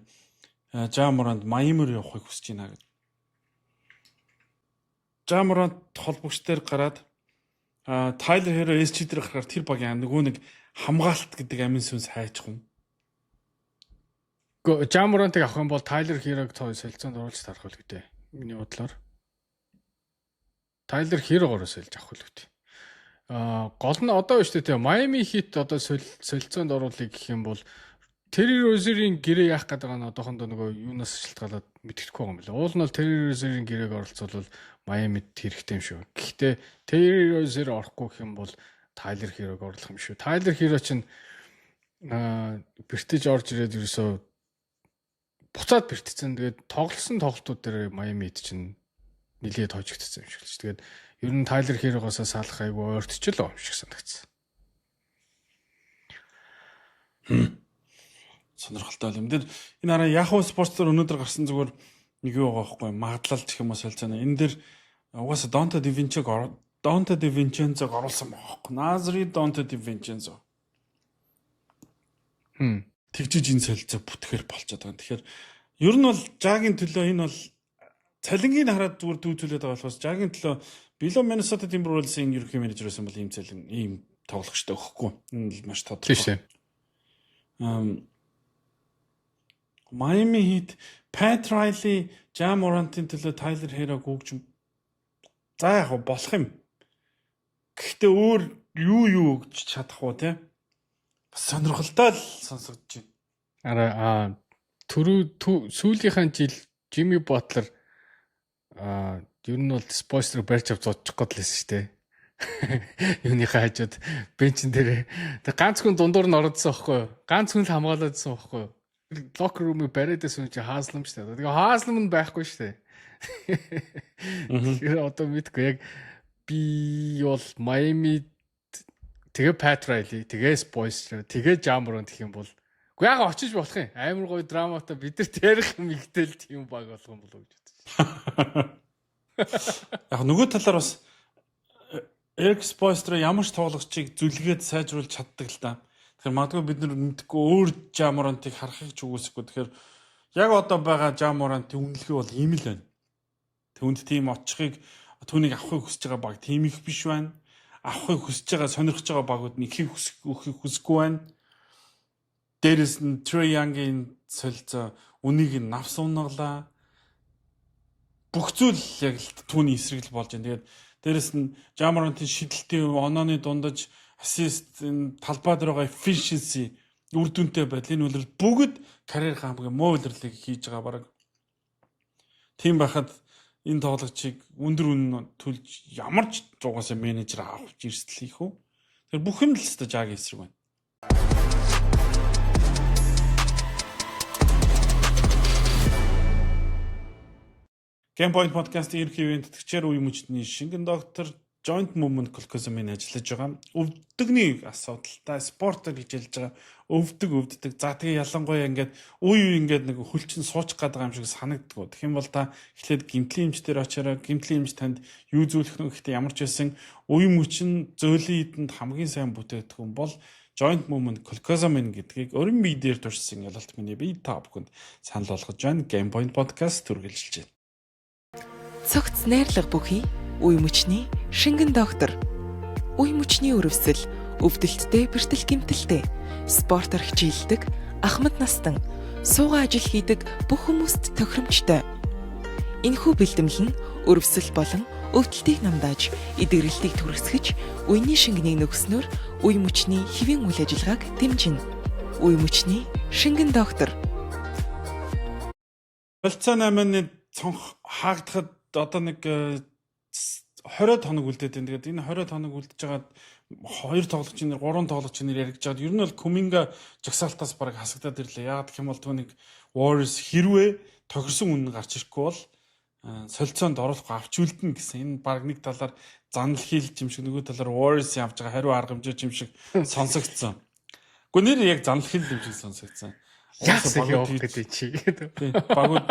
Ja Morant Майами руу явахыг хүсэж байна гэдэг. Ja Morant холбогч дээр гараад Tyler Herro SG дээр гарахаар тэр багийн нөгөө нэг хамгаалалт гэдэг амин сүнс хайчих юм. Ja Morant-ыг авах юм бол Tyler Herro-г солилцоонд оруулж тарах үл гэдэг. Миний бодлоор. Tyler Herro-гоор сольж авах үл гэдэг. Гол нь одоо биш үү те Miami Heat одоо солилцоонд оруулъя гэх юм бол Terry Rozier-ийн гэрээ яах гэдэг нь одоохондоо нөгөө юунаас шалтгаалаад мэдэхгүй байгаа юм байна. Уул нь бол Terry Rozier-ийн гэрээг оролцуулбал Майамид хэрэгтэй юм шүү. Гэхдээ Terry Rozier орохгүй гэх юм бол Tyler Herro-г оруулах юм шүү. Tyler Herro чинь бэртэж орж ирээд ерөөсөө буцаад бэртсэн. Тэгээд тоглосон тоглолтууд дээр Майамид чинь нилээд хожигдсон юм шиг л ч. Тэгээд ер нь Tyler Herro-гоос салах айгүй ойртч л байгаа юм шиг санагдсан. Сонирхолтой юм. Тэр энэ хараа Yahoo Sports дээр өнөөдөр гарсан зүгээр нэг юу байгаа байхгүй, магадлал гэх юм уу, солилцоо. Энэ дээр угаасаа Донте Дивинчензог оруулсан байгаа байхгүй. Назри Донте Дивинчензо. Тэгжиж энэ солилцоо бүтгэхэр болчиход байгаа. Тэгэхээр ер нь бол Жагийн төлөө энэ бол цалингийг хараад зүгээр дүүцүүлээд байгаа болохоос Жагийн төлөө билүү Minnesota Timberwolves-ийн ерөнхий менежер байсан бол ийм цалин ийм тоглогчтой өгөхгүй. Энэ бол маш тодорхой. Тийм шүү. Miami Heat Pat Riley, Ja Morant-ын төлөө Tyler Herro-г өгч, за яг болох юм. Гэхдээ өөр юу юу өгч чадах уу, те? Бас сонирхолтой л сонсогдож байна. Араа түрүү сүүлийнхаа жил Jimmy Butler ер нь бол Spoelstra барьж авч зодчих гээд л байсан шүү дээ. Юуныхаа хажууд bench эн дээр тэг ганц хүн дундуур нь ородсон байхгүй юу? Ганц хүн л хамгаалаадсан байхгүй юу? Locker room-ыг бариад байсан чинь Хаслам шүү дээ. Тэгээ Хаслам нь байхгүй шүү дээ. Тэгэхээр одоо мэдгүй, яг би бол Майами тэгээ Pat Riley, тэгээ Spoelstra, тэгээ Ja Morant гэх юм бол үгүй яг очиж болох юм. Амар гоё драматай бид нар ярих юм ихтэл тийм баг болох юм болов уу гэж бодож. Яг нөгөө талаар бас Эрик Спойстро ямар ч тоглогчийг зүлгээд сайжруулж чаддаг л та. Тэгэхээр магадгүй бид нар мэдгүй өөр Ja Morant-ыг харахыг ч үгүйсэхгүй. Тэгэхээр яг одоо байгаа Ja Morant-ын үнэлгээ бол ийм л байна. Түүнд тийм очихыг, түүнийг авахыг хүсэж байгаа баг тийм их биш байна. Авахыг хүсэж байгаа, сонирхож байгаа багууд нь ихийг хүсэх өгөхийг хүсэхгүй байна. Дээрэс нь Trey Young-ийн солилцоо үнийг нь навс унаглаа. Бүх зүйл яг л түүний эсрэг л болж байна. Тэгээд дээрэс нь Ja Morant-ын шидэлтийн онооны дундаж, assist, энэ талбай дээр байгаа efficiency, үр дүнтэй байдал, энэ үлрэл бүгд карьерийн хамгийн муу улирлыг хийж байгаа баг. Тийм байхад энэ тоглогчийг өндөр үнэ төлж ямар ч зугасаа менежер авах эрсдэл хийх үү? Тэр бүх юм л өстой Жагийн эсрэг байна. Game Point podcast-ийн ерөнхий ивээн тэтгэгчээр үе мөчний шингэн доктор Joint Movement Glucosamine ажиллаж байгаа. Өвдөгний асуудалтай спортоор хичээлж байгаа. Өвдөг өвддөг. За тэгээ ялангуяа ингээд үе үе ингээд нэг хөлчин суучих гээд байгаа юм шиг санагддаг. Тэгэх юм бол та эхлээд гэмтлийн эмч дээр очиорой. Гэмтлийн эмч танд юу зөвлөх нь гэхдээ ямар ч байсан үе мөч нь зөөлөн эдэнд хамгийн сайн бүтээгдэхүүн бол Joint Movement Glucosamine гэдгийг өрн бие дээр туршсан ялалт миний бие та бүхэнд санал болгож байна. Game Point podcast үргэлжилж байна. Цогц найрлага бүхий үе мөчний шингэн доктор. Үе мөчний өрөвсөл, өвдөлттэй, бэртэл гэмтэлтэй, спортоор хичээлдэг, ахмад настан, суугаа ажил хийдэг бүх хүмүүст тохиромжтой. Энэхүү бэлтгэл нь өрөвсөл болон өвдөлтийг намдааж, эдгэрэлтийг түргэсгэж, үений шингэнийг нөхснөөр үе мөчний хэвийн үйл ажиллагааг дэмжинэ. Үе мөчний шингэн доктор. Болцоо 8-ны цонх хаагдахад одоо нэг 20 хоног үлдээд байна. Тэгээд энэ 20 хоног үлдэж байгаа хоёр тоглогчийн нэр, гурван тоглогчийн нэр яригдж байгаа. Ер нь бол Куминга жагсаалтаас бараг хасагдаад ирлээ. Яагаад гэх юм бол түүнийг Warriors хэрвээ тохирсон үнэ гарч ирэхгүй бол солилцоонд оруулахгүй авч үлдэнэ гэсэн. Энэ бараг нэг талаар занал хийлж юм шиг, нөгөө талаар Warriors явж байгаа хариу арга хэмжээ юм шиг сонсогдсон. Гэхдээ нэр яг занал хийл юм шиг сонсогдсон. Яасан явах гэдэг чи. Тийм. Багууд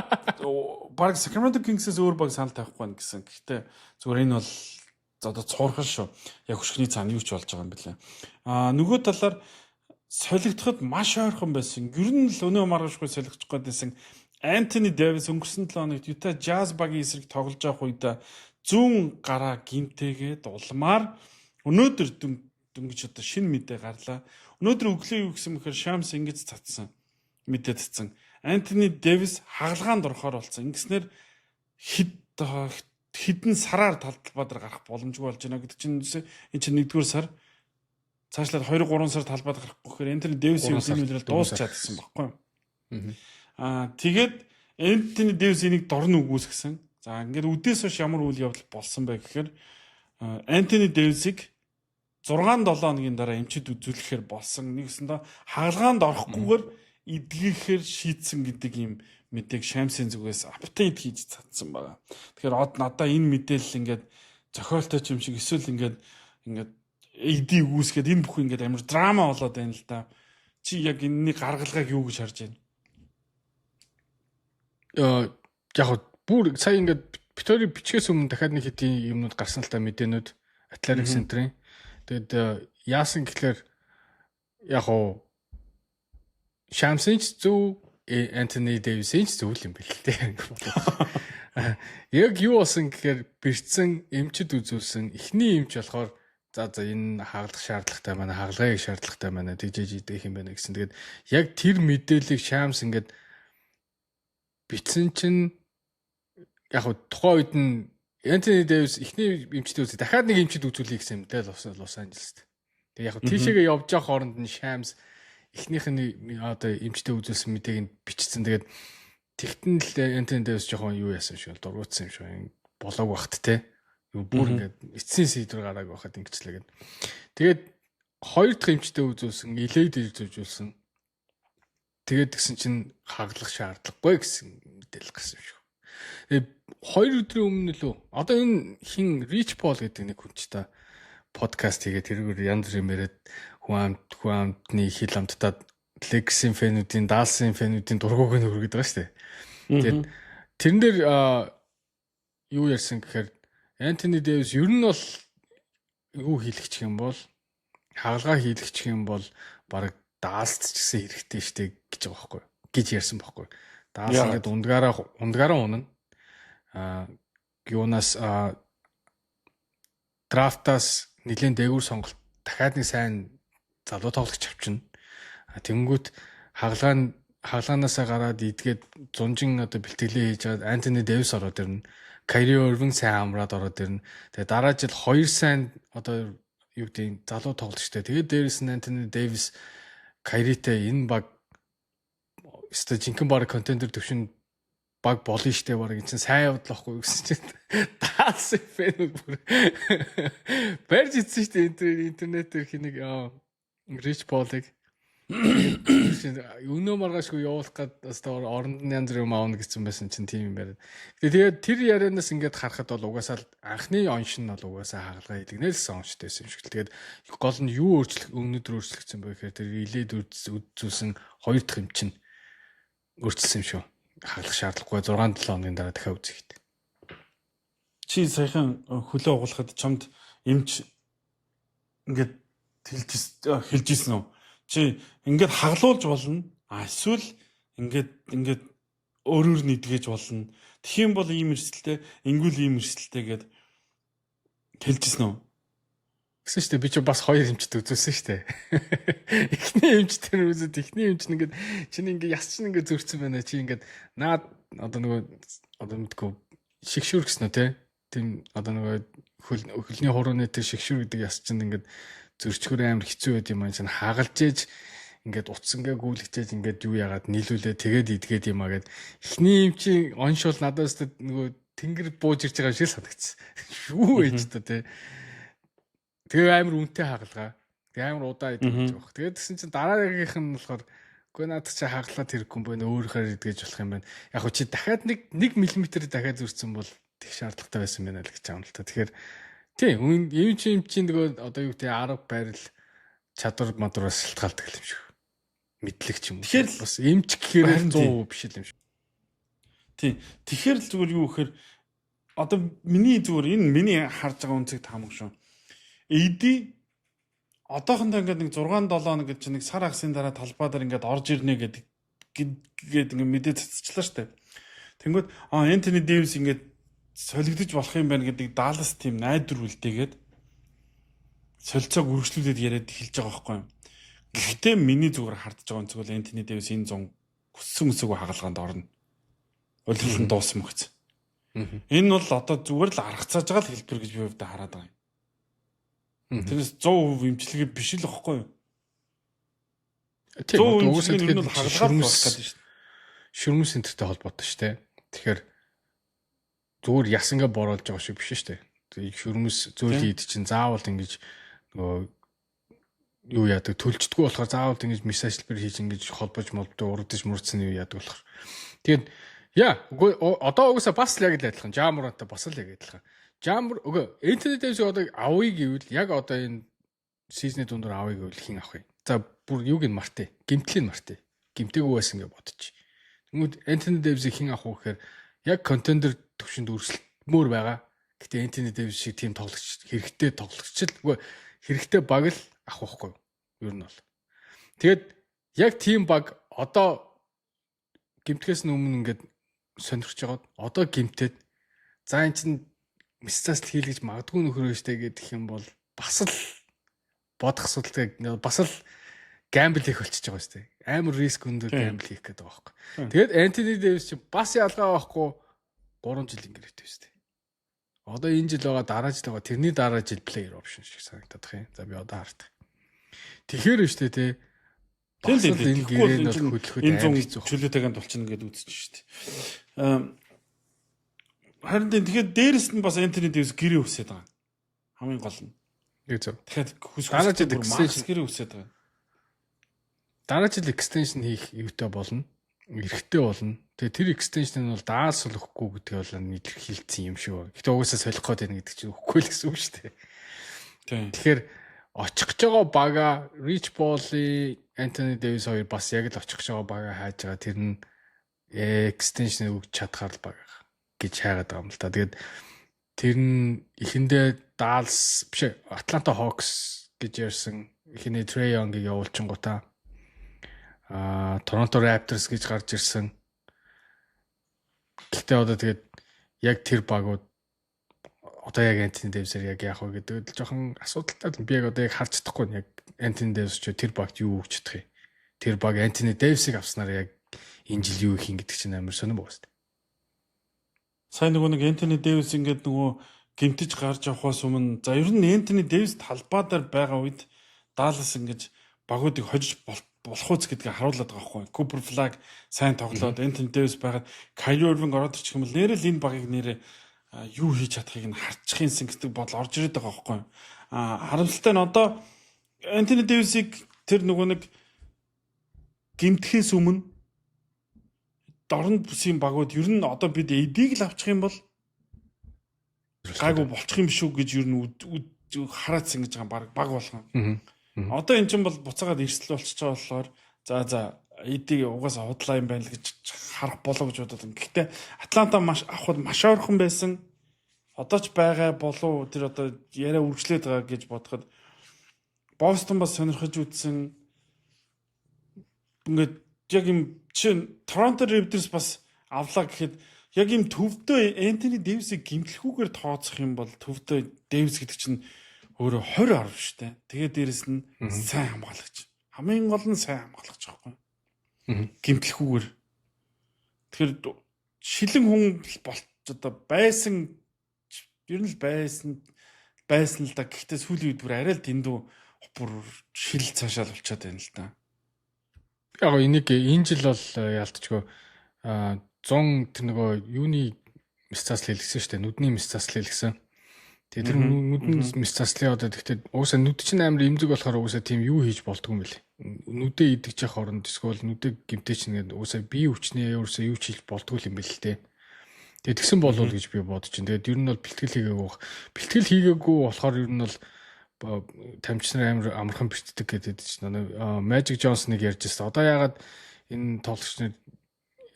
баг Sacramento Kings-ээс өөр баг санал тавихгүй байна гэсэн. Гэхдээ зүгээр энэ бол одоо цуурхан шүү. Яг хөшгөний цаана юу ч болж байгаа юм бэлээ. Нөгөө талаар солигдоход маш ойрхон байсан. Ер нь л өнөө маргаашгүй солигдох гээд байсан Антони Дэвис өнгөрсөн 7 хоногт Utah Jazz багийн эсрэг тоглож явах үед зүүн гараа гимтээгээд улмаар өнөөдөр дөнгөж одоо шинэ мэдээ гарлаа. Өнөөдөр өглөө юу гэсэн мэхээр Шамс ингэж цацсан мэдээ татсан. Антони Дэвис хагалгаанд орохоор болсон. Ингэснээр хэдэн сараар талбай дээр гарах боломжгүй болж байна гэдэг чинь энэ чинь 1-р сар, цаашлаад 2 3 сар талбайд гарахгүй гэхээр Антони Дэвисийн энэ үлрэл дуусч чадсан байхгүй юу? Тэгээд Антони Дэвис энийг дорн үгүйсгэсэн. За, ингээд үдээс хойш ямар үйл явдал болсон бэ гэхээр Антони Дэвисийг 6 7 хоногийн дараа эмчид үзүүлэхээр болсон. Нэгсэндээ хагалгаанд орохгүйгээр эдгэхээр шийдсэн гэдэг ийм мэдээг Шамсын зүгээс update хийж цацсан байгаа. Тэгэхээр од надаа энэ мэдээлэл ингээд зохиолтой ч юм шиг, эсвэл ингээд AD үүсгээд, энэ бүх ингээд амар драма болоод байна л да. Чи яг энэний гаргалгааг юу гэж харж байна? Яг бүр сая ингээд бид хоёрыг бичгээс өмнө дахиад нэг хэдийн юмнууд гарсан л та, мэдээнүүд Athletic Center-ийн. Тэгээд яасан гэхлээр яг уу Шамсын ч зөв, Антони Дэвисийн ч зөв юм бэл тээ. Яг юу болсон гэхээр бэрцэн эмчид үзүүлсэн эхний эмч болохоор за энэ хагалах шаардлагатай байна, хагалгыг шаардлагатай байна, тэгжээж идэх юм байна гэсэн. Тэгээд яг тэр мэдээллийг Шамс ингээд бичсэн чинь яг тухайн үед нь Антони Дэвис эхний эмчтэй үзээ, дахиад нэг эмчид үзүүлье гэсэн юм дээ Лос Анжелест. Тэгээ яг тийшээгээ явж байгаа хооронд нь Шамс эхнийх нь одоо эмчтэй үзүүлсэн мэдээг нь бичсэн. Тэгээд тэгтэн л Антони Дэвис жоохон юу яасан шиг, дургуутсан юм шиг болоог багт те. Юу бүр ингээд эцсийн сэдвэр гарааг байхад ингэчлээ гэд. Тэгээд хоёр дахь эмчтэй үзүүлсэн, LA-д үзүүлсэн. Тэгээд тэгсэн чинь хаглах шаардлагагүй гэсэн мэдээлэл гарсан юм шиг. Тэгээд 2 өдрийн өмнө лөө. Одоо энэ хин Rich Paul гэдэг нэг хүн ч та подкаст хийгээд тэрүүгээр янз бүрийн яриад хүн амтны хил амттаад Lakers-ийн fan үүдийн, Dallas-ын fan үүдийн дургуг нь өргөд байгаа шүү дээ. Тэгээд тэрэн дээр юу ярьсан гэхээр Антони Дэвис ер нь бол юу хийлгчих юм бол, хагалгаа хийлгчих юм бол баг Далласт ч гэсэн хэрэгтэй штэ гэж байгаа байхгүй гэж ярьсан байхгүй. Даллас ингээд ундгаараа унана. Юунаас draft аас нэлээд дээгүүр сонголт, дахиад нэг сайн залуу тоглогч авчна. Тэнгүүт хагалгаанаасаа гараад идгээд зунжин одоо бэлтгэлээ хийж чад Антони Дэвис ороод ирнэ. Кайри Ирвинг сайн амраад ороод ирнэ. Тэгээ дараа жил хоёр сайн одоо юу гэдэг залуу тоглогчтой. Тэгээд дээрэс нь Антони Дэвис, Кайритэй энэ баг өстой жинхэнэ баг contender төвшөнд баг болно штэ, баг эн чинь сайн явдал байхгүй гэсэн чинь Даллас fan үүд бүр барьж ицсэн штэ. Интернет дээр хин нэг Rich Paul-ыг өнөө маргаашгүй явуулах гээд өстой оронд нь янз бүр юм аавна гэсэн байсан чинь тийм юм яриад. Тэгээд тэр ярианаас ингээд харахад бол угаасаа анхны онш нь бол угаасаа хагалгаа хийлгэнэ л гэсэн онштой байсан юм шиг л. Тэгээд гол нь юу өөрчлөх, өнөөдөр өөрчлөгдсөн бэ гэхээр тэр LA-д үзүүлсэн хоёр дахь юм чинь өөрчилсөн юм шүү. Хагалах шаардлагагүй, 6 7 хоногийн дараа дахиад үзэх гэдэг. Чи саяхан хөлөө угуулахад чамд эмч ингээд хэлж ирсэн үү? Чи ингээд хаглуулж болно. А эсвэл ингээд өөрөөр нь эдгэж болно. Тэгэх юм бол ийм эрсдэлтэй, ингүүл ийм эрсдэлтэй гэд хэлжсэн үү? Гэсэн шүү дээ. Би ч бас хоёр эмчт үзүүлсэн шүү дээ. Эхний эмчтэр үзээд, эхний эмч нь ингээд чиний ингээд яс чинь ингээд зөрчсөн байна. Чи ингээд наад одоо нөгөө одоо мэдгүй шигшүүр гэсэн үү те. Тийм, одоо нөгөө хөлний хурууны тэр шигшүүр гэдэг яс чинь ингээд зөрчгөр амар хэцүү байд юм аа. Чинь хагалж ээж ингээд утас ингээ гүйлгчээж ингээд юу яагаад нийлүүлээ, тэгээд идгээд юм аа гэд. Эхний эмчийн оншол надаас нөгөө тэнгэр бууж ирж байгаа шиг санагдсан. Юу ээж та те. Тэгээ амар үнэтэй хагалгаа. Тэгээ амар удаа идэж байгаа. Тэгээд тэгсэн чинь дараагийнх нь болохоор үгүй, надад чи хагалаад хэрэггүй юм байна. Өөрөөр идгэж болох юм байна. Яг хөө чи дахиад нэг 1 мм дахиад зөрчсөн бол тех шаардлагатай байсан байна л гэж байгаа юм л та. Тэгэхээр тийм юм чи нөгөө одоо юу гэдэг арга барил, чадвар мадвараас шалтгаалдаг юм шиг. Мэдлэг ч юм уу. Тэгэхээр бас эмч гэхээр 100% биш л юм шиг. Тийм. Тэгэхээр л зүгээр юу гэхээр одоо миний зүгээр энэ миний харж байгаа үнцэг таамаг шүү. AD одоохондоо ингээд нэг 6 7 хоног гэж нэг сар хагасын дараа талбай дээр ингээд орж ирнэ гэдэг гээд ингээд мэдээ цацчлаа штэ. Тэнгүүд Энтони Дэвис ингээд солигдож болох юм байна гэдэг Даллас team найдвар үлдээгээд солилцоог үргэлжлүүлээд яриад эхэлж байгаа байхгүй юу. Гэхдээ миний зүгээр хардж байгаа өнцөг бол Энтони Дэвис энэ зун хүссэн хүсээгүй хагалгаанд орно. Улирал нь дууссан мөгц. Энэ бол одоо зүгээр л аргацааж байгаа л хэлбэр гэж би хувьдаа хараад байгаа юм. Тэрнээс 100% эмчилгээ биш л واخгүй юу? Тийм, угсаа тэгэхээр бол хагалгаа болох гэдэг шүү дээ. Шүрмэс центртэй холбоотой шүү дээ. Тэгэхээр Зүгээр яс ингээ бороолж байгаа шиг биш шүү дээ. Тэгээ шүрмэс зөөл хийд чинь заавал ингэж нөгөө юу яадаг, төлждөггүй болохоор заавал ингэж мисажлбэр хийж, ингэж холбож молбдог, урдж мурдсан юу яадаг болохоор. Тэгээд яа, үгүй, одоо угсаа бас л яг л адилхан. Ja Morant-тай бас л яг адилхан. Ja Mor үгүй, Anthony Davis-ийг одоо авъя гэвэл, яг одоо энэ season-ий дундуур авъя гэвэл хэн авах юм? За, бүр юуг нь мартъя. Гэмтлийн мартъя. Гэмтээгүй байсан гэж бодчих. Тэнгүүд Anthony Davis-ийг хэн авах вэ гэхээр яг contender төвшөнд өрсөлдмөр байгаа. Гэтэ Anthony Davis шиг тийм тоглогч хэрэгтэй, тоглогч л үгүй, хэрэгтэй баг л авах байхгүй юу? Ер нь бол. Тэгээд яг тийм баг одоо гэмтгэхээс өмнө ингээд сонирхож байгаад, одоо гэмтээд, за, эн чинь мисцас хийлгэж магадгүй нөхөр штэ гэдэг юм бол бас л бодох асуудалтай, бас л gamble хийх болчихж байгаа шүү дээ. Амар risk өндөр gamble хийх гэдэг байгаа байхгүй. Тэгээд Anthony Davis чинь бас ялгаа байхгүй, 3 жил ингэрээтэй шүү дээ. Одоо энэ жил байгаа, дараа жил байгаа, тэрний дараа жил player option шиг санагдах юм. За, би одоо хардах. Тэгэхээр шүү дээ, тий. Бас л энэ гэрээ нь бол хөдлөхөд амар хэцүү. Чөлөөтэйг тулчна гэдээ үзэж шүү дээ. Харин тэгэхээр дээрэс нь бас Anthony Davis гэрээ өсөд байгаа. Хамгийн гол нь. Яг зөв. Тэгэхээр хүс дараа жил extension гэрээ өсөд байгаа. Дараа жил extension хийх юутай болно. Эрхтэй болно. Тэгээ тэр extension нь бол Dallas л өгөхгүй гэдгийг бол илэрхийлсэн юм шиг байна. Гэтэ угаасаа солих гээд байна гэдэг чинь өгөхгүй л гэсэн үг шүү дээ. Тэгэхээр очих гэж байгаа бага Rich Paul-ы, Anthony Davis хоёр бас яг л очих гэж байгаа бага хайж байгаа. Тэр нь extension өгч чадхаар л бага гэж хайгаад байгаа юм л та. Тэгээд тэр нь эхэндээ Dallas биш, Atlanta Hawks гэж ярьсан. Эхний Trae Young-ыг явуулчингуудаа Toronto Raptors гэж гарч ирсэн. Гэхдээ одоо тэгээд яг тэр багууд одоо яг Anthony Davis-ээр яг яах вэ гэдэг л жоохон асуудалтай. Би яг одоо яг харж чадахгүй, яг Anthony Davis ч тэр багт юу өгч чадах юм. Тэр баг Anthony Davis-ыг авснаар яг энэ жил юу хийх гэдэг чинь амар сонирн байгаа шүү дээ. Сайн нөгөө нэг Anthony Davis ингээд нөгөө гэмтэж гарч явахаас өмнө, за, ер нь Anthony Davis талбай дээр байгаа үед Dallas ингэж багуудыг хожиж болох үз гэдгийг харуулад байгаа байхгүй. Cooper Flagg сайн тоглоод, Anthony Davis байгаад, Kyrie Irving ороод ирчих юм бол нэрэл энэ багыг нэрээ юу хийж чадахыг нь харчих юмсан гэдэг бодол орж ирээд байгаа байхгүй. А харамсалтай нь одоо Anthony Davis-ыг тэр нөгөө нэг гэмтэхээс өмнө дорн бүсийн багууд ер нь одоо бид AD-г л авчих юм бол гайгүй болчих юм шүү гэж ер нь хараацсан гэж байгаа баг болгон. Одоо эн чинь бол буцаагаад эрсдэл болчихж байгаа болохоор за, AD-г угаасаа худлаа юм байна л гэж харах болоо гэж бодод. Гэхдээ Атланта маш авахд маш ойрхон байсан. Одоо ч байгаа болов, тэр одоо яриа үргэлжлээд байгаа гэж бодоход Бостон бас сонирхож үзсэн. Ингээд яг юм жишээ нь Торонто Raptors бас авлаа гэхэд яг юм төвдөө Энтони Дэвисийг гэмтлэхүүгээр тооцох юм бол төвдөө Дэвис гэдэг чинь өөрөө 20 10 шүү дээ. Тэгээ дээрэс нь сайн хамгаалагч. Хамгийн гол нь сайн хамгаалагч байхгүй. Гэмтлэхүүгээр. Тэгэхээр шилэн хүн болт одоо байсан, ер нь л байсан байсан л да. Гэхдээ сүүлийн үед бүр арай л дэндүү бүр шил цаашаа л болчиход байна л да. Яг энийг энэ жил бол яалтчгүй 100 тэр нөгөө юуны мэс заслал хэлсэн шүү дээ. Нүдний мэс заслал хэлсэн. Тэгээ тэр нүдний мэс заслын одоо тэгтээ уусаа нүд чинь амар эмзэг болохоор уусаа тийм юу хийж болдгүй юм бэл. Нүдээ идэж явах оронд эсвэл нүдээ гимтэй чинь гэдэг уусаа бие хүчнээ уусаа юу ч хийж болдгүй юм бэл л дээ. Тэгээ тэгсэн болов гэж би бодож чинь. Тэгээд ер нь бол бэлтгэл хийгээгүй бах. Бэлтгэл хийгээгүй болохоор ер нь бол тамирчин нар амар амархан бэртдэг гэдэг чинь Magic Johnson-ыг ярьж байсан. Одоо яагаад энэ тоглогч нар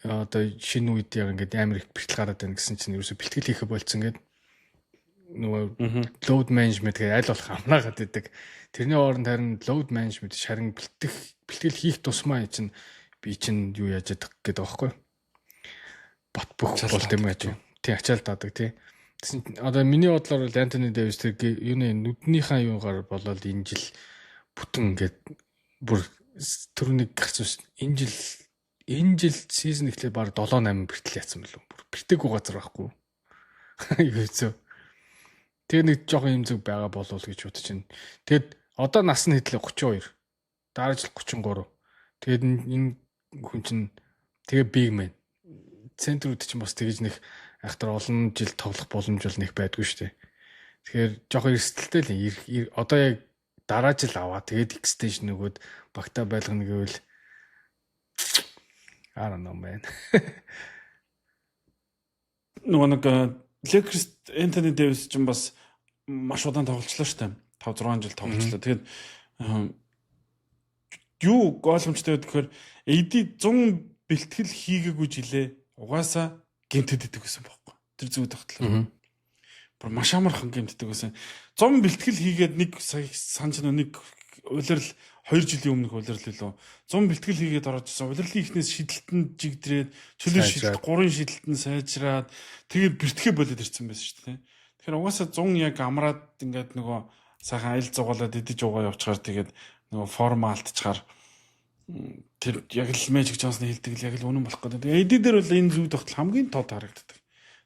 одоо шинэ үед яг ингээд амар их бэртэл гараад байна гэсэн чинь ерөөсө бэлтгэл хийхэ болцсон гэдэг, нөгөө load management гэдэг аль болох амнаагаад идэг. Тэрний оронд харин load management шарин бэлтгэх бэлтгэл хийх тусмаа чинь би чинь юу яаж ядах гэдэг байгаа байхгүй. Бат бөх болд юм гэж. Тий, ачаал даадаг, тий. Тэгсэн одоо миний бодлоор бол Антони Дэвис тэр юуны нүднийхээ юугаар болоод энэ жил бүтэн ингээд бүр түрүүнийг гарсан ш. Энэ жил season эхлээд баг 7 8 бэртэл яатсан билүү. Бүр бэртээгүй газар байхгүй. Юу зөө. Тэгээ нэг жоохон юм зүг байгаа болов гэж бодож байна. Тэгэд одоо нас нь хэдлээ 32. Дараа жил 33. Тэгээд энэ хүн чинь тэгээ big man. Центрүүд чинь бас тэгж нэг Яг тэр олон жил тоглох боломж бол нэг байдгүй шүү дээ. Тэгэхээр жоохон эрсдэлтэй л одоо яг дараа жил аваа тэгээд extension өгөөд багтаа байлгана гэвэл I don't know, man. Нөгөө нэг Lakers Anthony Davis ч бас маш удаан тоглолцлоо шүү дээ. 5 6 жил тоглолцлоо. Тэгээд юу ойлгомжтой вэ гэхээр AD 100 бэлтгэл хийгээгүй жилээ угаасаа гэмтэд идэг гэсэн бохоггүй. Тэр зүг тогтлоо. Бүр маш амархан гэмтдэг байсан. 100 бэлтгэл хийгээд нэг сая санаж нэг улирал, 2 жилийн өмнөх улирал лөө. 100 бэлтгэл хийгээд орж ирсэн. Улирлын ихнээс шидэлтэнд жигдрээд, чөлөө шидэлт, 3 шидэлтэнд сайжраад, тэгээд бэртгэ болоод ирсэн байсан шүү дээ. Тэгэхээр угаасаа 100 яг амраад ингээд нөгөө сайхан аялал зугаалаад идэж уугаа явчихаар, тэгээд нөгөө форм алдчихаар, тэр яг л Magic Johnson хэлдэг л яг л үнэн болох гэдэг. Тэгээ AD дээр бол энэ зүй тогтол хамгийн тод харагддаг.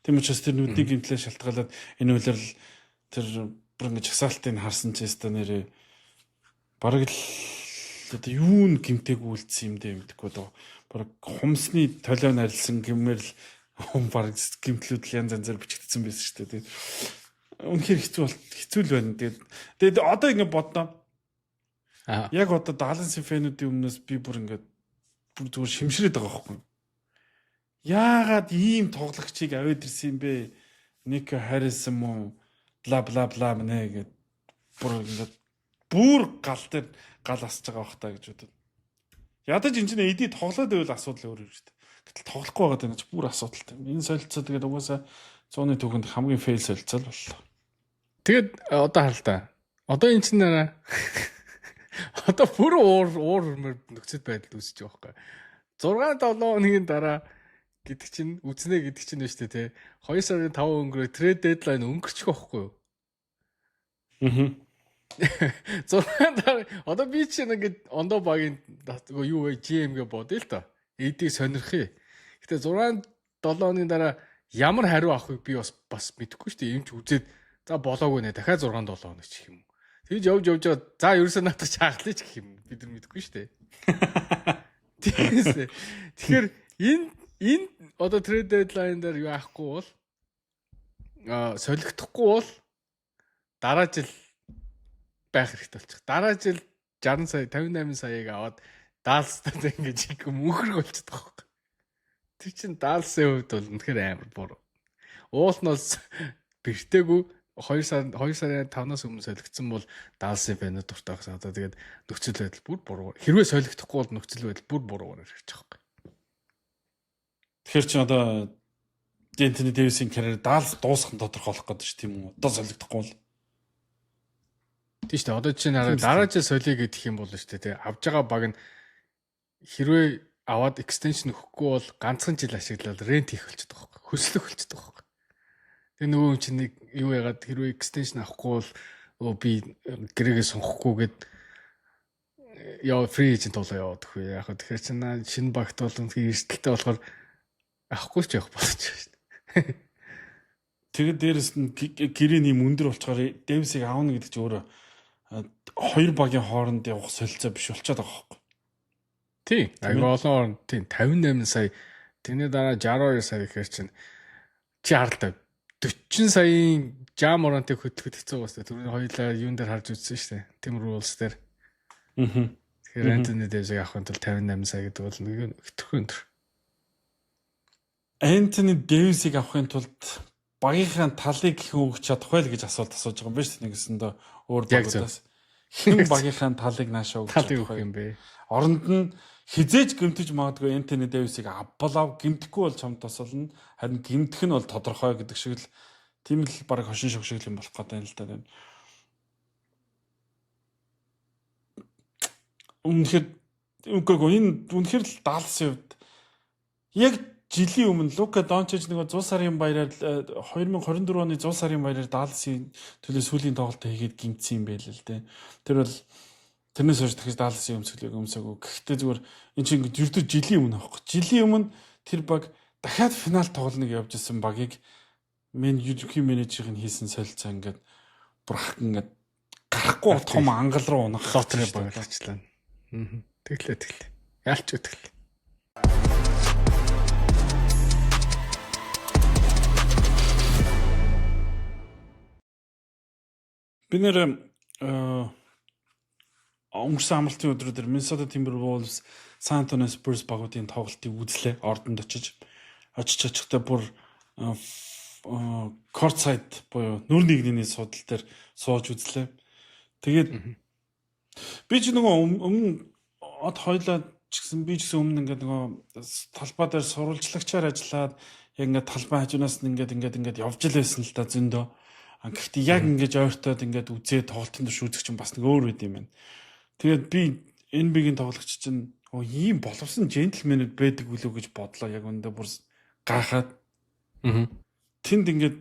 Тийм учраас тэр нүдний гэмтлээ шалтгаалаад энэ улирал тэр бүр ингэ жагсаалтыг харсан ч өстой нэрээ бараг л одоо юу н гэмтэйг үлдсэн юм дээ мэдэхгүй доо. Бараг хумсны толио нарилсан гэмээр л бараг гэмтлүүд л янз янзаар бичигдсэн байсан шүү дээ. Тэгээд үнэхээр хэцүү бол хэцүү л байна. Тэгээд одоо ингэ бодноо. Яг одоо Dallas fan үүдийн өмнөөс би бүр ингээд бүр зүгээр шимшрээд байгаа байхгүй. Яагаад ийм тоглогчийг аваад ирсэн юм бэ? Nico Harrison мó бла бла бла мэнэ гэд бүр ингээд бүр гал дээр гал асж байгаа бах та гэж бодод. Ядаж энэ чинь AD тоглоод байвал асуудал өөр юм шүү дээ. Гэтэл тоглохгүй байгаа даа чи бүр асуудалтай. Энэ солилцоо тэгээд угаасаа зууны түүхэнд хамгийн fail солилцоо л боллоо. Тэгээд одоо харал та. Одоо энэ чинь нараа одоо бүр уур уур нөхцөл байдал үүсэж байгаа байхгүй. 6 7 хоногийн дараа гэдэг чинь үзнэ гэдэг чинь байна шүү дээ, тий. 2 сарын 5 өнгөрөө trade deadline өнгөрчих байхгүй юу? Аа. 6 дараа одоо би чинь ингээд ондоо багийн юу вэ, GM гэ бодъё л доо. AD сонирхъя. Гэтэ 6 7 хоногийн дараа ямар хариу авахыг би бас мэдэхгүй шүү дээ. Эм ч үзээд за болоогүй нэ, дахиад 6 7 хоног ч гэх юм уу. Тэгж явж явж за ерөөсөө наадах чааглаа ч гэх юм. Бид нар мэдэхгүй шүү дээ. Тиймээс. Тэгэхээр энэ одоо trade deadline дээр юу яахгүй бол солигдохгүй бол дараа жил байх хэрэгтэй болчих. Дараа жил 60 сая, 58 саяыг аваад Далластай ингэж их мөнхөрг болчихдог байхгүй. Тэр чин Далласын хувьд бол үнэхээр амар буруу. Уул нь бол бэртээгүй 2 сар, 2 сарын 5-наас өмнө солигдсон бол Далласын fan үүд дуртай байсан. Одоо тэгээд нөхцөл байдал бүр буруу. Хэрвээ солигдохгүй бол нөхцөл байдал бүр буруугаар ирж байгаа байхгүй. Тэгэхээр чи одоо Энтони Дэвисийн карьер Даллас дуусах нь тодорхойлох гэдэг чинь тийм үү? Одоо солигдохгүй бол. Тийм шүү дээ. Одоо чинь хараа, дараа жил солиё гэдэг юм бол шүү дээ. Тэ авж байгаа баг нь хэрвээ аваад extension өгөхгүй бол ганцхан жил ашиглаад rent хийх болчихдог байхгүй. Хөслөх болчихдог байхгүй. Тэгээ нөгөө хүн чинь нэг юу яагаад хэрвээ extension авахгүй бол өө би гэрээгээ сонгохгүй гэд яа free agent болоо яваад өгөх. Яг хөө тэгэхээр чинь шинэ багт бол үнэхээр эрсдэлтэй болохоор авахгүй ч явах боломж шүү дээ. Тэгээд дээрэс нь гэрээний юм өндөр болчоор Дэвисийг авна гэдэг чинь өөрөө хоёр багийн хооронд явах солилцоо биш болчиход байгаа байхгүй. Тийм. Айгүй олон хооронд, тийм, 58 сая, тэрний дараа 62 сая гэхэр чинь чи харалта 40 саяын Ja Morant-ыг хөтлөхөд хэцүү байгаа шүү дээ. Түрүүний хоёулаа юун дээр харж үзсэн шүү дээ. Timberwolves дээр. Тэгэхээр Anthony Davis-ыг авахын тулд 58 сая гэдэг бол нэг хэтрхэн өндөр. Anthony Davis-ыг авахын тулд багийнхаа талыг хэн өгч чадах вэ гэж асуулт асууж байгаа юм байна шүү дээ. Нэгэсэндээ өөр багуудаас хэн багийнхаа талыг наашаа өгч чадах вэ юм бэ? Оронд нь хизээж гэмтэж магадгүй Энтони Дэвисийг авбал ав, гэмтэхгүй бол чамд тусална. Харин гэмтэх нь бол тодорхой гэдэг шиг л, тийм л баг хошин шог шиг юм болох гэдэг юм л да. Үнэхээр үгүй үгүй, энэ үнэхээр л Далласын хувьд яг жилийн өмнө Лука Дончич нэг 100 сарын баяраар, 2024 оны 100 сарын баяраар Далласын төлөө сүүлийн тоглолтоо хийгээд гэмтсэн юм байл л дээ. Тэр бол тэрнээс хойш дахиж Далласын өмсгөлийг өмсөөгүй. Гэхдээ зүгээр эн чинь ингэж ердөө жилийн өмнө аахгүй. Жилийн өмнө тэр баг дахиад финал тоглоно гэж явж исэн багийг мен ерөнхий менежерийн хийсэн солилцоо ингээд бүр ингээд гарахгүй том ангал руу унах лотерей баг болчихлаа. Аа. Тэглээ тэглээ. Ялч тэглээ. Би нэр өнгөрсөн амралтын өдрүүдээр Minnesota Timberwolves, San Antonio Spurs багуудын тоглолтыг үзлээ. Ордонд очиж очихдоо бүр court side буюу нүүр нэгний суудал дээр сууж үзлээ. Тэгээд би ч нөгөө өмнө од хоёлаа ч гэсэн, би ч гэсэн өмнө ингээд нөгөө талбай дээр сурвалжлагчаар ажиллаад, яг ингээд талбай хажуунаас нь ингээд явж л байсан л да зөндөө. А гэхдээ яг ингээд ойртоод ингээд үзээ, тоглолтын турш үзэх чинь бас нэг өөр байд юм байна. Тэгээд би NBA-гийн тоглогч чинь оо ийм боловсон gentleman үүд байдаг үлээ гэж бодлоо, яг өндөө бүр гайхаад. Тэнд ингээд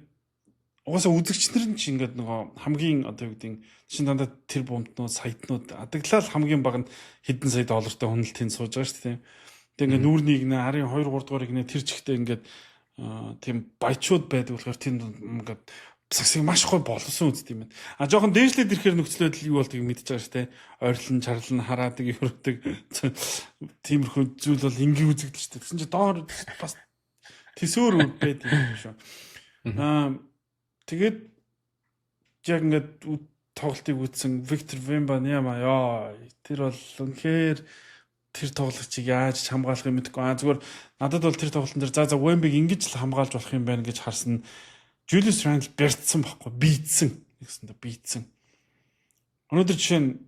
угаасаа үзэгч нар нь чи ингээд нөгөө хамгийн одоо юу гэдэг чинь дандаа тэр бумтнууд, саятнууд адаглал хамгийн бага нь хэдэн сая доллартай хүн л тэнд сууж байгаа шүү дээ. Тэгээ ингээд нүүрнийг нэ арын 2 3 дугаарыг нэ тэр чигтээ ингээд тийм баячууд байдаг болохоор тэнд ингээд сагсыг маш гой боловсон үздэг юм байна. А жоохон дээшлээд ирэхээр нөхцөл байдал юу болдгийг мэдж байгаа шүү дээ. Ойрлон, чарлан, хараадаг, өрөөдөг тиймэрхүү зүйл бол энгийн үзэгдэл шүү дээ. Тэгсэн чинь доор бас төсөөр байд юм шүү. Тэгээд яг ингээд тоглолтыг үзсэн, Виктор Вембаньяма ёо, тэр бол үнэхээр тэр тоглогчийг яаж ч хамгаалах юм мэдэхгүй. А зүгээр надад бол тэр тоглолтын дээр за Wemby-г ингэж л хамгаалж болох юм байна гэж харсан. Julius Randle бэртсэн байхгүй, бийдсэн. Нэгсэндээ бийдсэн. Өнөөдөр жишээ нь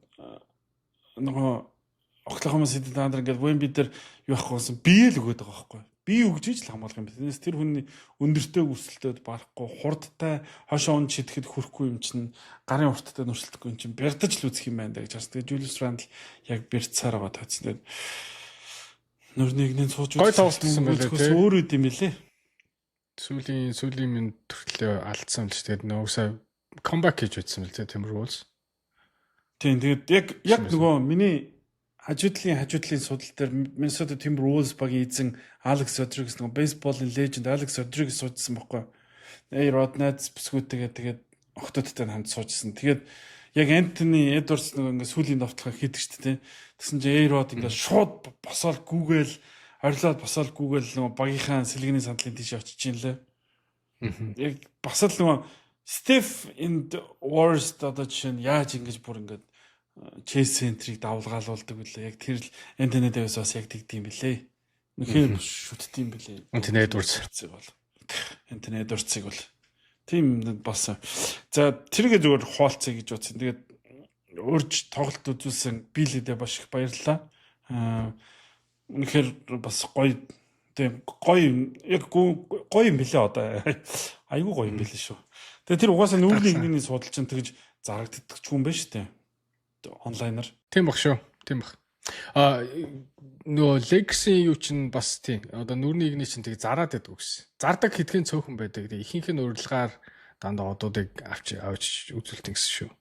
нөгөө Oklahoma City Thunder ингээд Wemby дээр юу ахгүй бие л өгөөд байгаа байхгүй. Бие өгж иж л хамгаалах юм байна. Тэрнээс тэр хүний өндөртэй өрсөлдөөд барахгүй, хурдтай хошоо он шидэхэд хүрэхгүй юм чинь, гарын урттай нүрсэлдэхгүй юм чинь бярдаж л үзэх юм байна да гэж харсан. Тэгээ Julius Randle яг бэрцсаар байгаа тооцсон. Тэгээд нүр нэгнээ сууж Гой тоглолт гэсэн байлээ, тий. Өөр үд юм билээ. Сүүлийн минут төртлөө алдсан л ш. Тэгээд нөөсөө comeback хийж байсан л тий Timberwolves. Тийм, тэгээд яг нөгөө миний хажуудлын судал дээр Minnesota Timberwolves багийн эзэн Alex Rodriguez, нөгөө бейсболын legend Alex Rodriguez суужсан байхгүй. A-Rod найз бүсгүүтэйгээ тэгээд охтуудтай хамт суужсэн. Тэгээд яг Anthony Edwards нөгөө ингээ сүүлийн довтлогоо хийдэг шүү дээ. Тэгсэн чинь A-Rod ингээ шууд босоол гүүгээл, орилоод босоол гүүгээл нөгөө багийнхаа сэлгэний сандлын тийш очиж ин лээ. Яг бас л нөгөө Steph in the worst, одоо жишээ нь яаж ингэж бүр ингээд Chase Center-ыг давлгаалуулдаг үлээ. Яг тэр л Anthony Davis бас яг тэгдэм билээ. Үнэхээр шүтд юм билээ. Anthony Edwards. Бол. Anthony Edwards-ыг бол тийм болсон. За, тэргээ зүгээр хуваалцъя гэж бодсон. Тэгээд урьж тоглолт үзүүлсэн Билидэд маш их баярлалаа. Үнэхээр бас гоё, тийм гоё, яг гоё юм билээ одоо. Айгүй гоё юм билээ шүү. Тэгээ тэр угаасаа нүүрний нэгний судал чинь тэгж зарагддаг ч юм байна шүү дээ. Онлайнаар. Тийм бах шүү. Тийм бах. А нөгөө Lakers-ийн юу чинь бас тийм одоо нүүрний игний чинь тэг зараад байдаг гэсэн. Зардаг хэдхэн цөөхөн байдаг. Тэг ихэнх нь урилгаар дандаа одуудыг авч авч үзүүлдэг гэсэн шүү.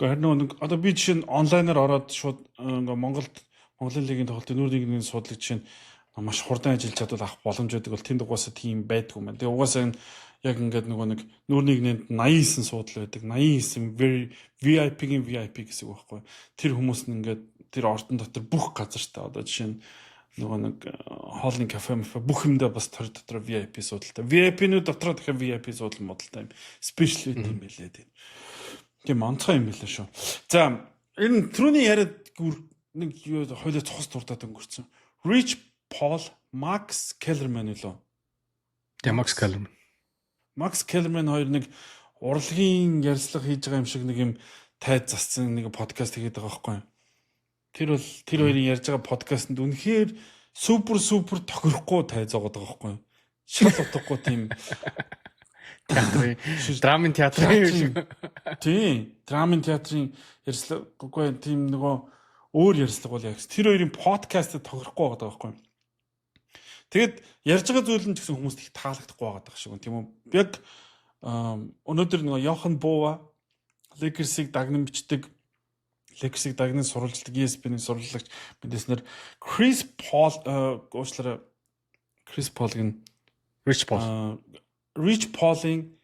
Гэхдээ харин нөгөө нэг одоо би жишээ нь онлайнаар ороод шууд ингээ Монголд Монголын лигийн тоглолтын нүүр нэгний судлаг жишээ нь маш хурдан ажиллаж чадвал авах боломж байдаг бол тэнд угаасаа тийм байдгүй юм байна. Тэгээ угаасаа энэ яг ингээд нөгөө нэг нүүр нэгнэнд 89 суудал байдаг. 89 very VIP-гийн VIP гэсэн үг байхгүй. Тэр хүмүүс нь ингээд тэр ордон дотор бүх газартай, одоо жишээ нь нөгөө нэг хоолны кафе мафе бүх юмдаа бас тэр дотор VIP суудалтай. VIP-нүүд дотроо дахиад VIP суудал модалтай юм. Special юм байлээ тийм. Тийм онцгой юм билээ шүү. За, энэ түрүүний яриад нэг юу хойлоо цус дурдаад өнгөрцөн. Rich Paul, Max Kellerman үлээ. Тэгээ Max Kellerman. Max Kellerman хоёр нэг урлагийн ярилцлага хийж байгаа юм шиг нэг юм тайз зассан нэг подкаст хийгээд байгаа байхгүй юу? Тэр бол тэр хоёрын ярьж байгаа подкастэнд үнэхээр супер супер тохирохгүй тайз зоогоод байгаа байхгүй юу? Шал утгагүй тийм Театрын драмын театрын юм шиг. Тийм, драмын театрын ярилцлага, тийм нөгөө өөр ярилцлага бол яг тэр хоёрын подкастт тохирохгүй байгаа байхгүй юу? Тэгээд ярьж байгаа зүйл нь ч гэсэн хүмүүст их таалагдахгүй байгаа шиг байна, тийм үү? Яг өнөөдөр нөгөө Йохан Бува, Lakers-ыг дагнан бичдэг, Lakers-ыг дагнан сурвалжладаг ESPN-ийн сурвалжлагч мэдээснээр Chris Paul, уучлаарай, Chris Paul-ыг Rich Paul. Rich Paul-ын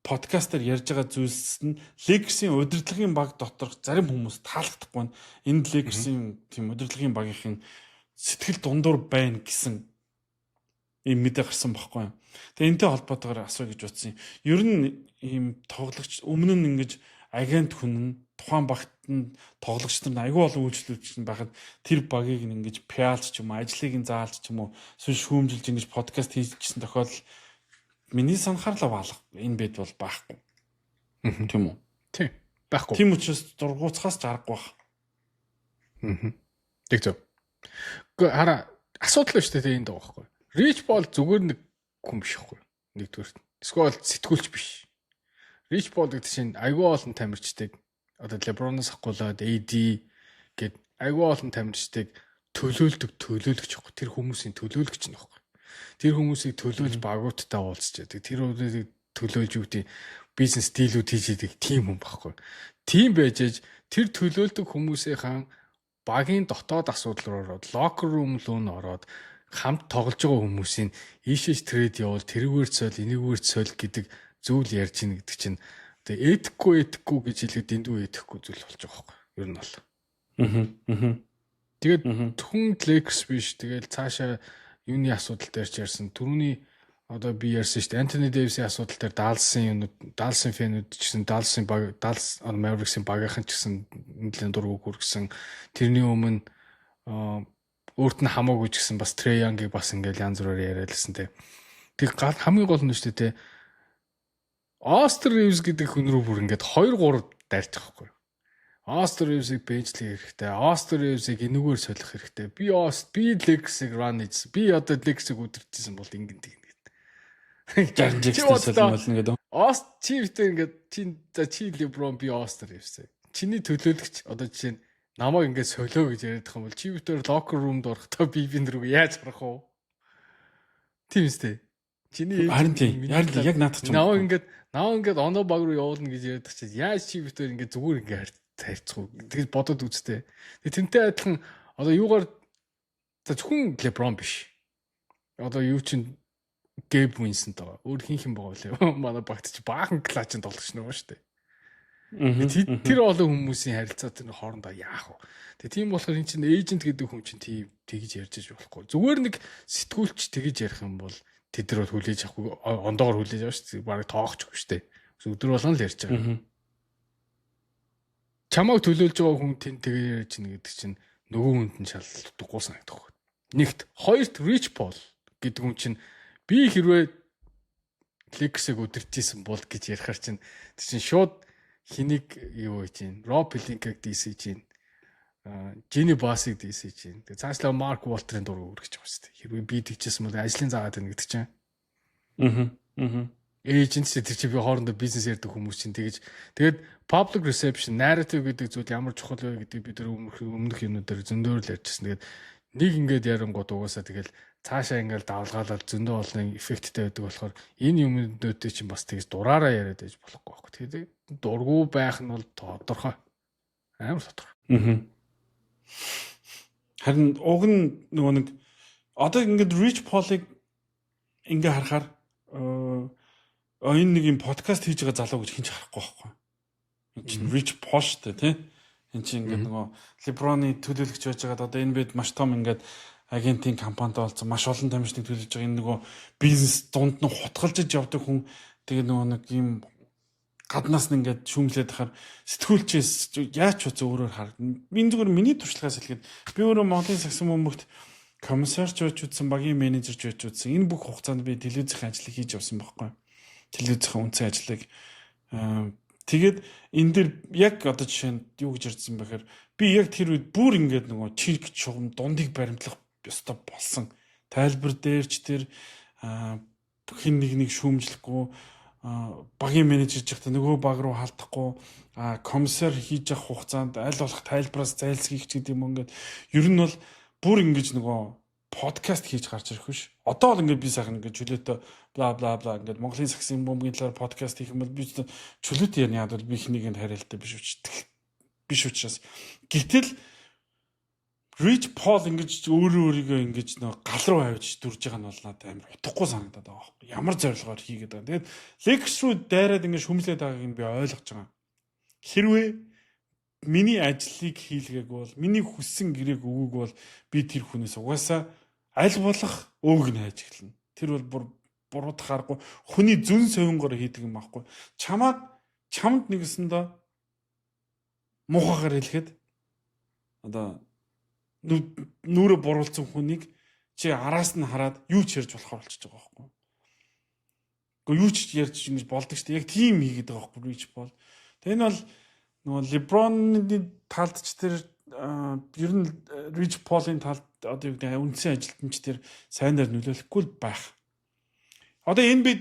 подкастаар ярьж байгаа зүйлс нь Lakers-ийн удирдлагын баг доторх зарим хүмүүс таалагдахгүй байна. Энд Lakers-ийн тийм удирдлагын багийнхын сэтгэл дундуур байна гэсэн ийм мэдээ гарсан байхгүй юу. Тэгээ энэтэй холбоотойгоор асуу гэж бодсон юм. Ер нь ийм тоглогч өмнө нь ингэж Агент хүн нь тухайн багт нь тоглогч нар айгүй олон үйлчлүүлэгч нь байхад тэр багийг ингэж пиалж ч юм уу, ажлыг нь заалж ч юм уу, эсвэл шүүмжилж ингэж подкаст хийжсэн тохиолдол миний санахаар л баалга энэ бед бол байхгүй. Тийм үү? Тийм. Байхгүй. Тийм учраас дургуутсахаас ч аргагүй байх. Аа. Тэг зөв. Гэхдээ хараа, асуудал шүү дээ, энд байгаа байхгүй. Rich Paul зүгээр нэг хүн биш байхгүй. Нэгдүгээр. Эсвэл сэтгүүлч биш. Rich Paul гэдэг чинь айгүй олон тамирчдыг, одоо LeBron-оос ахгуулаад AD гэд айгүй олон тамирчдыг төлөөлдөг төлөөлөгч байхгүй. Тэр хүмүүсийн төлөөлөгч нь байхгүй. Тэр хүмүүсийг төлөөлж багуудтай уулзч яадаг. Тэр хүмүүсийг төлөөлж юу гэдэг, бизнес deal үүд хийж идэг тийм хүн байхгүй. Тийм байж ээж тэр төлөөлдөг хүмүүсийнхаа багийн дотоод асуудал руу ороод, locker room руу нь ороод, хамт тоглож байгаа хүмүүсийн ийшээж trade явуул, тэрүүгээр цойл, энийгээр цойл гэдэг зүйл ярьж ийн гэдэг чинь тэгээ этикгүй, этикгүй гэж хэлэхэд дэндүү этикгүй зүйл болж байгаа байхгүй юу? Ер нь бол. Аа. Тэгээд зөвхөн Lakers биш, тэгэл цаашаа юуны асуудал дээр ч ярьсан. Түрүүний одоо би ярьсан шүү дээ. Антони Дэвисийн асуудал дээр Далласын юмнууд, Далласын fan үүд ч гэсэн, Далласын баг, Даллас Mavericks-ийн багийнхан ч гэсэн нэлээд дургу хүргэсэн. Тэрний өмнө өөрт нь хамаагүй ч гэсэн бас Трей Янгийг бас ингээл янз бүрээр яриалсан те. Тэг хамгийн гол нь шүү дээ те. Остер Ривз гэдэг хүн рүү бүр ингээд 2 3 дайрч байгаа байхгүй юу? Остер Ривзийг bench лэх хэрэгтэй. Остер Ривзийг энүүгээр солих хэрэгтэй. Би Ост би Lakers-ыг run хийсэн. Би одоо Lakers-ыг удирдсан бол ингэн тэгнэ гэдэг. Jaren Jackson солино болно гэдэг. Ост чи битээ ингээд чи за чи LeBron, би Остер Ривз. Чиний төлөөлөгч одоо жишээ нь намайг ингээд солио гэж яриад байгаа юм бол чи битээр locker room-д орохдоо би бин рүү яаж харах вэ? Тийм үстэй. Чиний Харин тийм. Харин яг наадах ч юм. Намайг ингээд оноо баг руу явуулна гэж яриад чи яаж чи битээр ингээд зүгээр ингээд харьцах уу? Тэгэж бодод үзтээ. Тэгээ тэнтэй адилхан одоо юугаар за зөвхөн LeBron биш. Одоо юу чин Гэйб Винсент байгаа. Өөр хин хин байгаа лээ. Манай багт чи баахан clutch ын тоглогч нар шүү дээ. Тэр олон хүмүүсийн харилцаа тэр хоорондоо яах вэ? Тэгээ тийм болохоор эн чинь agent гэдэг хүн чинь тийм тэгж ярьж иж болохгүй. Зүгээр нэг сэтгүүлч тэгж ярих юм бол тэд нар бол хүлээж авахгүй, ондоогор хүлээж авах шүү дээ. Бараг тоохчгүй шүү дээ. Өдөр болгон л ярьж байгаа. Чамайг төлөөлж байгаа хүн тэн тэгээ ярьж гэнэ гэдэг чинь нөгөө хүнд нь шал утгагүй санагдах. Нэгт, хоёрт Rich Paul гэдэг хүн чинь би хэрвээ Lakers-ыг удирдсан бол гэж ярихар чинь тэр чинь шууд хэнийг юу гэж чинь Роб Пелинкаг дийсэж чинь, Жини Басыг дийсэж чинь. Тэгээ цаашлаа Марк Уолтерын дург өргөж байгаа шүү дээ. Хэрвээ би тэгжсэн бол ажлын заагаад байна гэдэг чинь. Аа. Agent тэр чи би хоорондоо бизнес ярьдаг хүмүүс чинь тэгэж тэгээд public reception, narrative гэдэг зүйл ямар чухал вэ гэдгийг бид нар өмнөх юмнууд дээр зөндөөр л ярьжсэн. Тэгээд нэг ингээд ярангууд угаасаа тэгэл цаашаа ингээд давлгаалаад зөндөө олон эффекттэй байдаг болохоор энэ юмнуудыг чинь бас тэгж дураараа яриад байж болохгүй байхгүй. Тэгээд дургу байх нь бол тодорхой. Амар тодорхой. Аа. Харин уг нь нөгөө нэг одоо ингээд Rich Paul-ыг ингээ харахаар энэ нэг юм подкаст хийж байгаа залуу гэж хэн ч харахгүй байхгүй. Энэ чинь Rich Paul шүү дээ, тий? Энэ чинь ингээд нөгөө LeBron-ы төлөөлөгч байж байгаад одоо энэ бид маш том ингээд агентийн компанитай болсон, маш олон тамирчдыг төлөөлж байгаа энэ нөгөө бизнес дунд нь хутгалжиж явдаг хүн. Тэгээ нөгөө нэг юм гаднаас нь ингээд шүүмжлээд хахаар сэтгүүлчээс яаж ч үз өөрөөр харагдана. Энэ зүгээр миний туршлагаас хэлэхэд би өөрөө Монголын сагсан бөмбөгт комиссарч байж үзсэн, багийн менежерч байж үзсэн. Энэ бүх хугацаанд би телевизийн ажлыг хийж явсан байхгүй. Телевизийн үндсэн ажлыг. Тэгээд энэ дэр яг одоо жишээ нь юу гэж ярьсан бэ гэхээр би яг тэр үед бүр ингээд нөгөө чирэг чугам дундыг баримтлах ёстой болсон. Тайлбар дээр ч тэр хэн нэг нэг шүүмжлэхгүй, багийн менежер хийж байхдаа нөгөө баг руу халдахгүй, комиссар хийж явах хугацаанд аль болох тайлбараас зайлсхийх ч гэдэг юм ингээд ер нь бол бүр ингэж нөгөө подкаст хийж гарч ирэх биш. Одоо бол ингээд би сайхан ингээд чөлөөтэй бла бла бла ингээд Монголын сагсын бөмбөгийн талаар подкаст хийх юм бол би чөлөөтэй ярина. Яг бол би хэнийг нь хариалтай биш учраас. Гэтэл Rich Paul ингэж өөрөө өөрийгөө ингэж нэг гал руу авч дүрж байгаа нь бол надад амар утгагүй санагдаад байгаа байхгүй. Ямар зорилгоор хийгээд байгаа. Тэгээд Lakers руу дайраад ингэж шүмжлээд байгааг нь би ойлгож байгаа. Хэрвээ миний ажлыг хийлгээгүй бол, миний хүссэн гэрээг өгөөгүй бол би тэр хүнээс угаасаа аль болох өөг нь хайж эхэлнэ. Тэр бол бүр буруудах аргагүй, хүний зүн совингоор хийдэг юм байхгүй. Чамааг чамд нэгэсэндээ Муухайгаар хэлэхэд одоо нүрэ буруулсан хүнийг чи араас нь хараад юу ч ярьж болохоор болчихж байгаа байхгүй. Гэхдээ юу ч ярьж ингэж болдог шүү дээ. Яг тийм хийгээд байгаа байхгүй Rich Paul. Тэгээ энэ бол нөгөө LeBron-ы талд ч тэр ер нь Rich Paul-ын талд одоо юу гэдэг үндсэн ажилтан ч тэр сайнаар нөлөөлөхгүй л байх. Одоо NBA,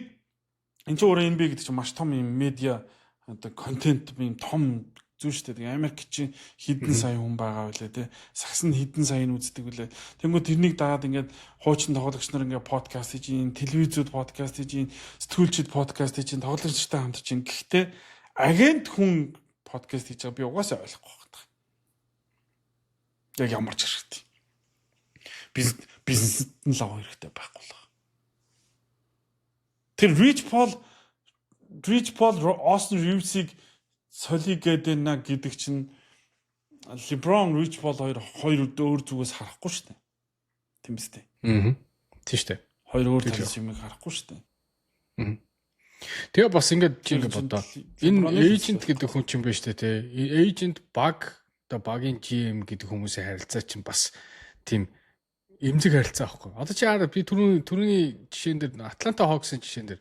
энэ ч өөрөө NBA гэдэг чинь маш том юм медиа, одоо контент юм том зүйл шүү дээ. Америк чинь хэдэн сая хүн байгаа үлээ те. Сагс нь хэдэн сая нь үздэг үлээ. Тэнгүү тэрнийг дагаад ингээд хуучин тоглогч нар ингээд подкаст хийж ийн, телевизүүд подкаст хийж ийн, сэтгүүлчид подкаст хийж ийн, тоглогчтой хамтарч ийн. Гэхдээ агент хүн подкаст хийж байгаа би угаасаа ойлгохгүй байна. Яг ямар ч хэрэгтэй. Бизнесэд нь л авах хэрэгтэй байхгүй л. Тэр Rich Paul Austin Reaves-ийг солиё гэдэг нэ гэдэг чинь LeBron, Rich Paul хоёр хоёр өөр зүгээс харахгүй шүү дээ. Тийм биз дээ. Аа. Тийм шүү дээ. Хоёр өөр талаас юмыг харахгүй шүү дээ. Аа. Тэгээ бас ингээд чи ингээд бодоо. Энэ agent гэдэг хүн чинь байна шүү дээ, тий. Agent, баг, одоо багийн GM гэдэг хүмүүсийн харилцаа чинь бас тийм эмзэг харилцаа байхгүй. Одоо чи хараа, би түрүүний жишээн дээр, Atlanta Hawks-ын жишээн дээр,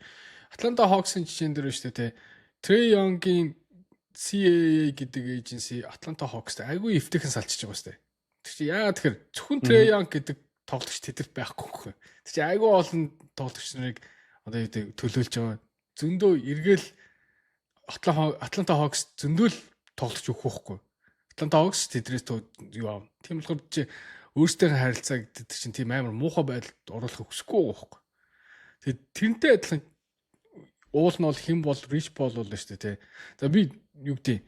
Atlanta Hawks-ын жишээн дээр байна шүү дээ, тий. Trey Young-ийн CAA гэдэг agency Atlanta Hawks-тай айгүй эвтэйхэн салчиж байгаа шүү дээ. Тэр чи яагаад тэгэхээр зөвхөн Trey Young гэдэг тоглогч тэдэрт байхгүй хөө. Тэр чи айгүй олон тоглогч нарыг одоо юу гэдэг төлөөлж байгаа. Зөндөө эргээл Atlanta Hawks зөндөө л тоглогч өгөх байхгүй. Atlanta Hawks тэдрээс юу аа. Тийм болохоор чи өөрсдийнхээ харилцааг тэр чинь тийм амар муухай байдалд оруулах хүсэхгүй байгаа байхгүй. Тэгээд тэрнтэй адилхан уул нь бол хэн бол Rich Paul бол шүү дээ, тий. За, би юу гэдэг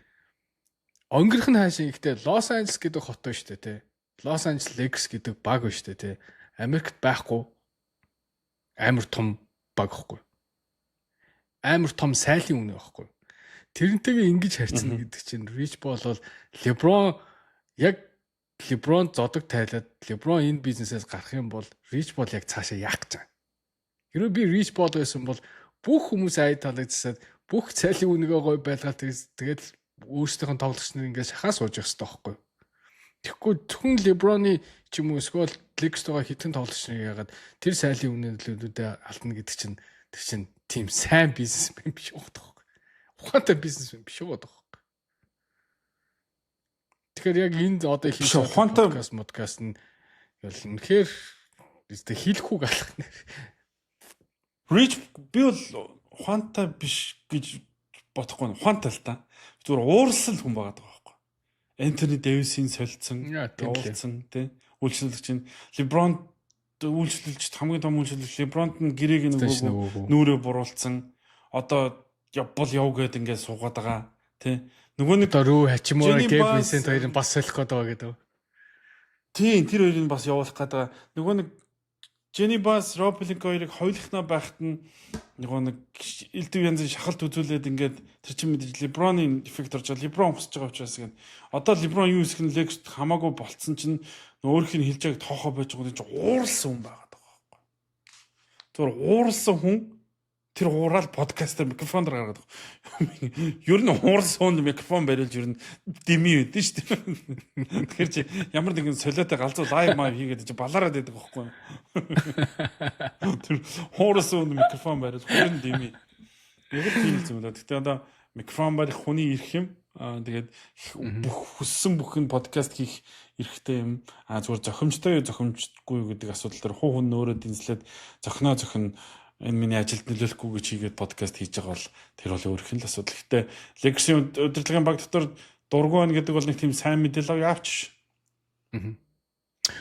онгирох нь хаашаа, ихтэй Лос Анжелес гэдэг хот байна шүү дээ, тий. Лос Анжелес Lakers гэдэг баг байна шүү дээ, тий. Америкт байхгүй амар том баг байхгүй. Амар том сайлын үнэ байхгүй. Тэрнтэйгээ ингэж харьцна гэдэг чинь Rich Paul бол LeBron, яг LeBron зодог тайлаад LeBron энэ бизнесээс гарах юм бол Rich Paul яг цаашаа яах гэж байгаа. Хэрвээ би Rich Paul байсан бол бүх хүмүүс ай таалагдсаад бүх цайлын үнэгээ гой байлгаад тэгээд өөрсдийнх нь тоглогч нар ингээд шахаа сууж явах хэрэгтэй байхгүй. Тэгэхгүй зөвхөн LeBron-ы ч юм уу эсвэл Lakers-тойгоо хитэн тоглогч нарыг яагаад тэр сайлын үнэлүүдээ алдна гэдэг чинь тэр чинь тийм сайн бизнесмен биш байгаа байхгүй. Ухаантай бизнесмен биш байгаа байхгүй. Тэгэхээр яг энд одоо хийж ухаантай подкаст нь бол үнэхээр өстэй хийлэх үг алах нэр. Rich би бол ухаантай биш гэж бодохгүй, ухаантай л та. Зүгээр уурсан хүн байгаа даа байхгүй. Энтони Дэвисийн солилцсон, явуулсан, тий. Үйлчлэгч чинь LeBron үйлчлүүлж, хамгийн том үйлчлүүлэгч LeBron-д нь гэрээг нөгөөгүй нүрээ буруулсан. Одоо явбал яв гэд ингээд суугаад байгаа, тий. Нөгөө нэг одоо Рүү Хачимура, Гэб Винсент хоёрын бас солих гээд байгаа гэдэг. Тийм, тэр хоёрыг бас явуулах гээд байгаа. Нөгөө нэг Jenny Bass, Rob Pelinka хоёрыг хоёулахнаа байхад нь нөгөө нэг элдв янзын шахалт үзүүлээд ингээд тэр чинь мэдээж LeBron-ы эффект орж байгаа. LeBron хүсэж байгаа учраас гээд одоо LeBron юу хэсэг нь Lakers хамаагүй болцсон чинь өөрөх нь хэлж байгааг тоохоо байж байгаа чинь ууралсан хүн байгаа байхгүй. Зүгээр ууралсан хүн тэр уурал подкастер микрофон дээр гаргадаг. Ер нь ууралсан хүн микрофон бариулж ер нь дими байдэн шүү дээ. Тэгэхээр чи ямар нэгэн солиотой галзуу live мав хийгээд чи балаарад байдаг байхгүй. Тэр ууралсан хүн микрофон бариул хүрэн дими. Яг л тийм зүйл. Гэхдээ одоо микрофон барих хүний эрх юм. Аа, тэгээд бүх хүссэн бүхэн подкаст хийх эрхтэй юм. Аа, зүгээр зохимжтой юу, зохимжгүй юу гэдэг асуудал дээр хуу хүн өөрөө дэнслээд зохиноо зохино, энэ миний ажилд нөлөөлөхгүй гэж хийгээд подкаст хийж байгаа бол тэр бол өөрөх нь л асуудал. Гэхдээ Lakers-ийн удирдлагын баг дотор дургу байна гэдэг бол нэг тийм сайн мэдээлэл яваач.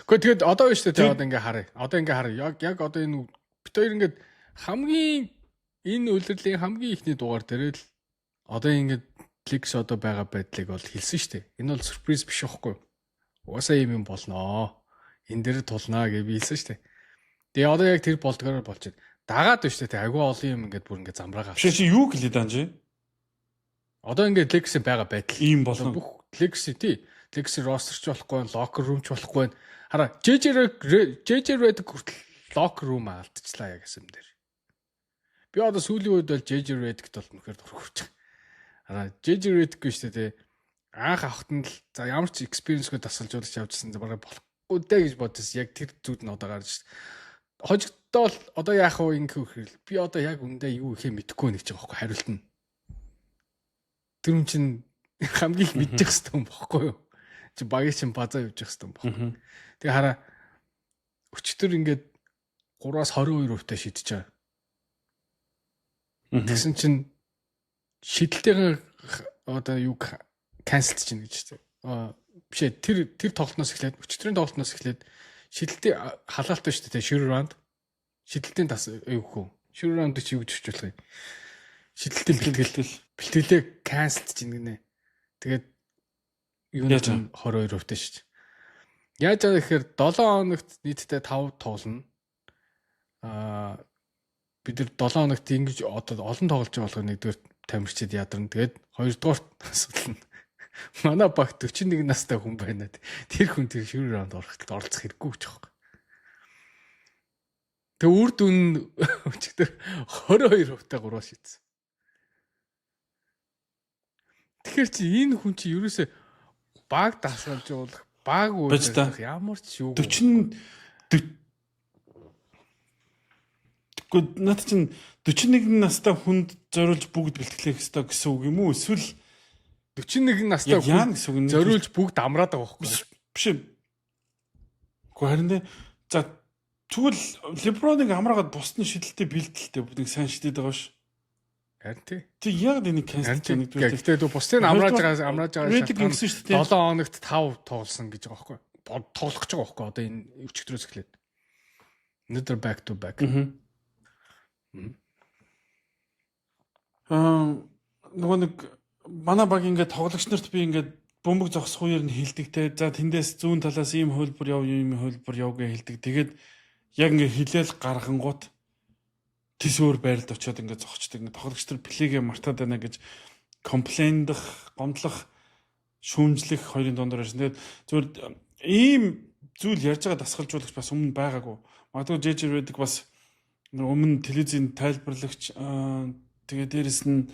Гэхдээ тэгээд одоо биш үү, те, одоо ингээ харъя. Одоо ингээ харъя. Яг одоо энэ бит хоёр ингээд хамгийн энэ улирлын хамгийн ихний дугаар дээр л одоо ингээд Lakers одоо байгаа байдлыг бол хэлсэн шүү дээ. Энэ бол surprise биш байхгүй юу? Угаасаа юм юм болноо. Энэ дээр тулнаа гэж би хэлсэн шүү дээ. Тэгээ одоо яг тэр болдгоор болчиход дагаад байна шүү дээ. Айгүй олон юм ингээд бүр ингээд замраагаа. Биш, чи юу гэлээд байгаа юм чи? Одоо ингээд Lakers-ийн байгаа байдал. Ийм болно. Бүх Lakers-ийн, тий. Lakers-ийн roster ч болохгүй байна, locker room ч болохгүй байна. Хараа, JJ Redick хүртэл locker room алдчихлаа яг гэсэн дээр. Би одоо сүүлийн үед бол JJ Redick-т бол үнэхээр дургүй байгаа. Хараа, JJ Redick шүү дээ, тий. Анх авахт нь л за ямар ч experience-гүй дасгалжуулагч явжсэн бараг болохгүй дээ гэж бодсон. Яг тэр зүуд нь одоо гарч шээ. Хожигдоол одоо яах вэ ингэх вэ? Би одоо яг үндэ юу ихэ мэдэхгүй нэг ч байгаа байхгүй хариулт нь. Тэр хүн чинь хамгийн их мэдчих хэвээр юм бохгүй юу? Чи багийн чинь базаа явж явах хэвээр юм бохгүй. Тэгээ хараа өчтөр ингээд 3-аас 22% та шидэж байгаа. Тэгсэн чинь шидэлтэйгээ одоо юу cancel чинь гэж байна. Аа биш ээ, тэр тоглолтноос эхлээд, өчтөрийн тоглолтноос эхлээд шидэлтийн халаалтай шүү дээ, shoot around. Шидэлтийн тас юу хөө. Shoot around чи юу гэж орчуулах юм? Шидэлтийн бэлтгэлээ cancel чинь гинэ. Тэгээд юу нь 22% та шүү дээ. Яаж байгаа гэхээр 7 хоногт нийтдээ 5 тоглоно. Бид нар 7 хоногт ингэж одоо олон тоглож байгаа болохоор нэгдүгээр тамирчид ядарна. Тэгээд хоёрдугаар асуудал нь манай баг 41 настай хүн байна. Тэр хүн тэр shoot around ороход оролцох хэрэггүй гэж байгаа. Тэгээ үр дүн өчигдөр 22% та 3 шийдсэн. Тэгэхээр чи энэ хүн чи ерөөсөө баг дасгалжуулах, баг үйлдэх ямар ч юу 40. Тэгэхгүй наад чинь 41 настай хүнд зориулж бүгд бэлтгэлэх ёстой гэсэн үг юм уу? Эсвэл 41 настай хүн гэсэн үг зориулж бүгд амраад байгаа байхгүй биш ээ. Гэхдээ харин тэ за тэгвэл Леброныг амраагаад бусд нь шидэлтээ бэлдэлтэй бүгд сайн шидэд байгаа ш. Харин тий. Тэг яг энийг cancel хийж нэгдүгээр. Гэхдээ дүү бусдыг амрааж байгаа шалтгаан 7 хоногт 5 тоглосон гэж байгаа байхгүй. Тоглох гэж байгаа байхгүй одоо энэ өчигдрөөс эхлээд. Өнөөдөр back to back. Нөгөө нэг манай баг ингээд тоглогч нарт би ингээд бөмбөг зогсох үеэр нь хилдэг те. За тэндээс зүүн талаас ийм хувилбар яв, ийм хувилбар яв гэж хэлдэг. Тэгээд яг ингээд хилээл гаргангууд тис өөр байралд очиод ингээд зогсчдаг. Ингээд тоглогч нар play гээ мартаад байна гэж complain дах, гомдлох, шүүмжлэх хоёрын дундаар ирсэн. Тэгээд зүгээр ийм зүйл ярьж байгаа дасгалжуулагч бас өмнө байгаагүй. Магадгүй JJ Redick бас өмнө телевизийн тайлбарлагч, тэгээ дээрэс нь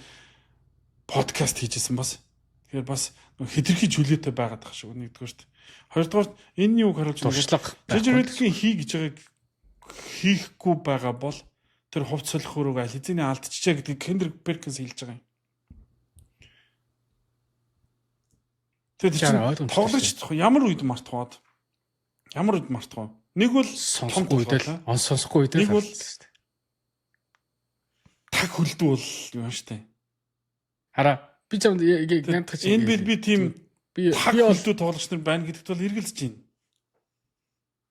подкаст хийжсэн бас. Тэгэхээр бас хэтэрхий чөлөөтэй байгаад байгаа шиг нэгдүгээрт. Хоёрдугаарт энэ юу харуулж байна? Туршлага. JJ Redick-ийн хий гэж байгааг хийхгүй байгаа бол тэр хувц солих өрөөгөө аль хэзээний алдчихжээ гэдгийг Kendrick Perkins хэлж байгаа юм. Тэгээд чинь тоглогч ямар үед мартах вэ? Ямар үед мартах вэ? Нэг бол сонсохгүй үед л, он сонсохгүй үед л, нэг бол таг хөлдөө бол юм шүү дээ. Хараа би чамд янтах чинь. Энэ би тийм би би хөлдөө тоглогч нар байна гэдэгт бол эргэлзэж байна.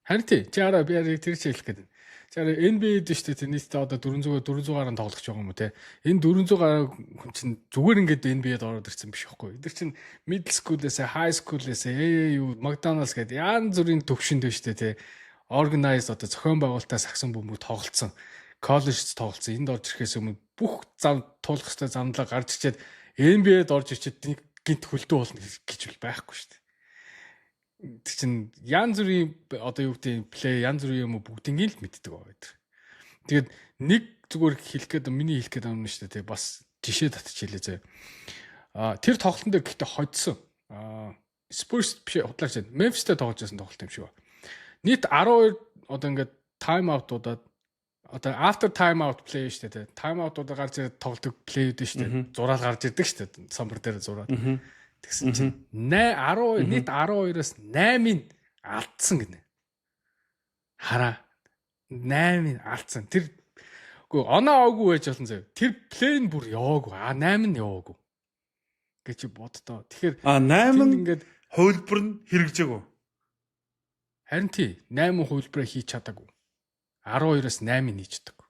Харин тий. Чи хараа би тэр чи хэлэх гээд. Чи хараа NBA-д шүү дээ нийтдээ одоо 400 гаруй тоглогч байгаа юм уу те. Энэ 400 гаруй хүн чинь зүгээр ингээд NBA-д ороод ирсэн биш байхгүй. Эдгээр чинь middle school-ээс, high school-ээс, AAU, McDonald's гэдэг янз бүрийн төвшөнд шүү дээ те. Organized одоо зохион байгуулалтаа сагсан бөмбөг тоглолцсон. Коллежд тоглолцсон. Энд орж ирэхээс өмнө бүх зам туулах хэвээр замдлаа гарч ичээд NBA-д орж ичээд нэг гинт хөлдөө болно гэж байхгүй шүү дээ. Тэр чинь янз бүрийн одоо юу гэдэг play янз бүрийн юм бүгднийг л мэддэг байгаа гэдэг. Тэгээд нэг зүгээр хэлэх гээд миний хэлэх гээд юм шүү дээ. Бас жишээ татчих хэлээ заяа. Тэр тоглолтын дээр гэхдээ хоцсон. Spurs биш, худлаач байна. Memphis-тэй тоглож байсан тоглолт юм шиг ба. Нийт 12 одоо ингээд time out удаад одоо after time out play шүү дээ. Time out-уудаа гарч ирээд тоглодог play үүд шүү дээ. Зураал гарч ирдэг шүү дээ. Самбар дээр зураад. Тэгсэн чинь 8 12 нийт 12-оос 8-ыг алдсан гинэ. Хараа 8-ыг алдсан. Тэр үгүй оноо оогүй байж болно заяа. Тэр play нь бүр яваагүй. 8 нь яваагүй гэж боддоо. Тэгэхээр 8 ингээд хувилбар нь хэрэгжээгүй. Харин тий 8 хувилбараа хийж чадаагүй. 12-оос 8-ыг хийж чадаагүй.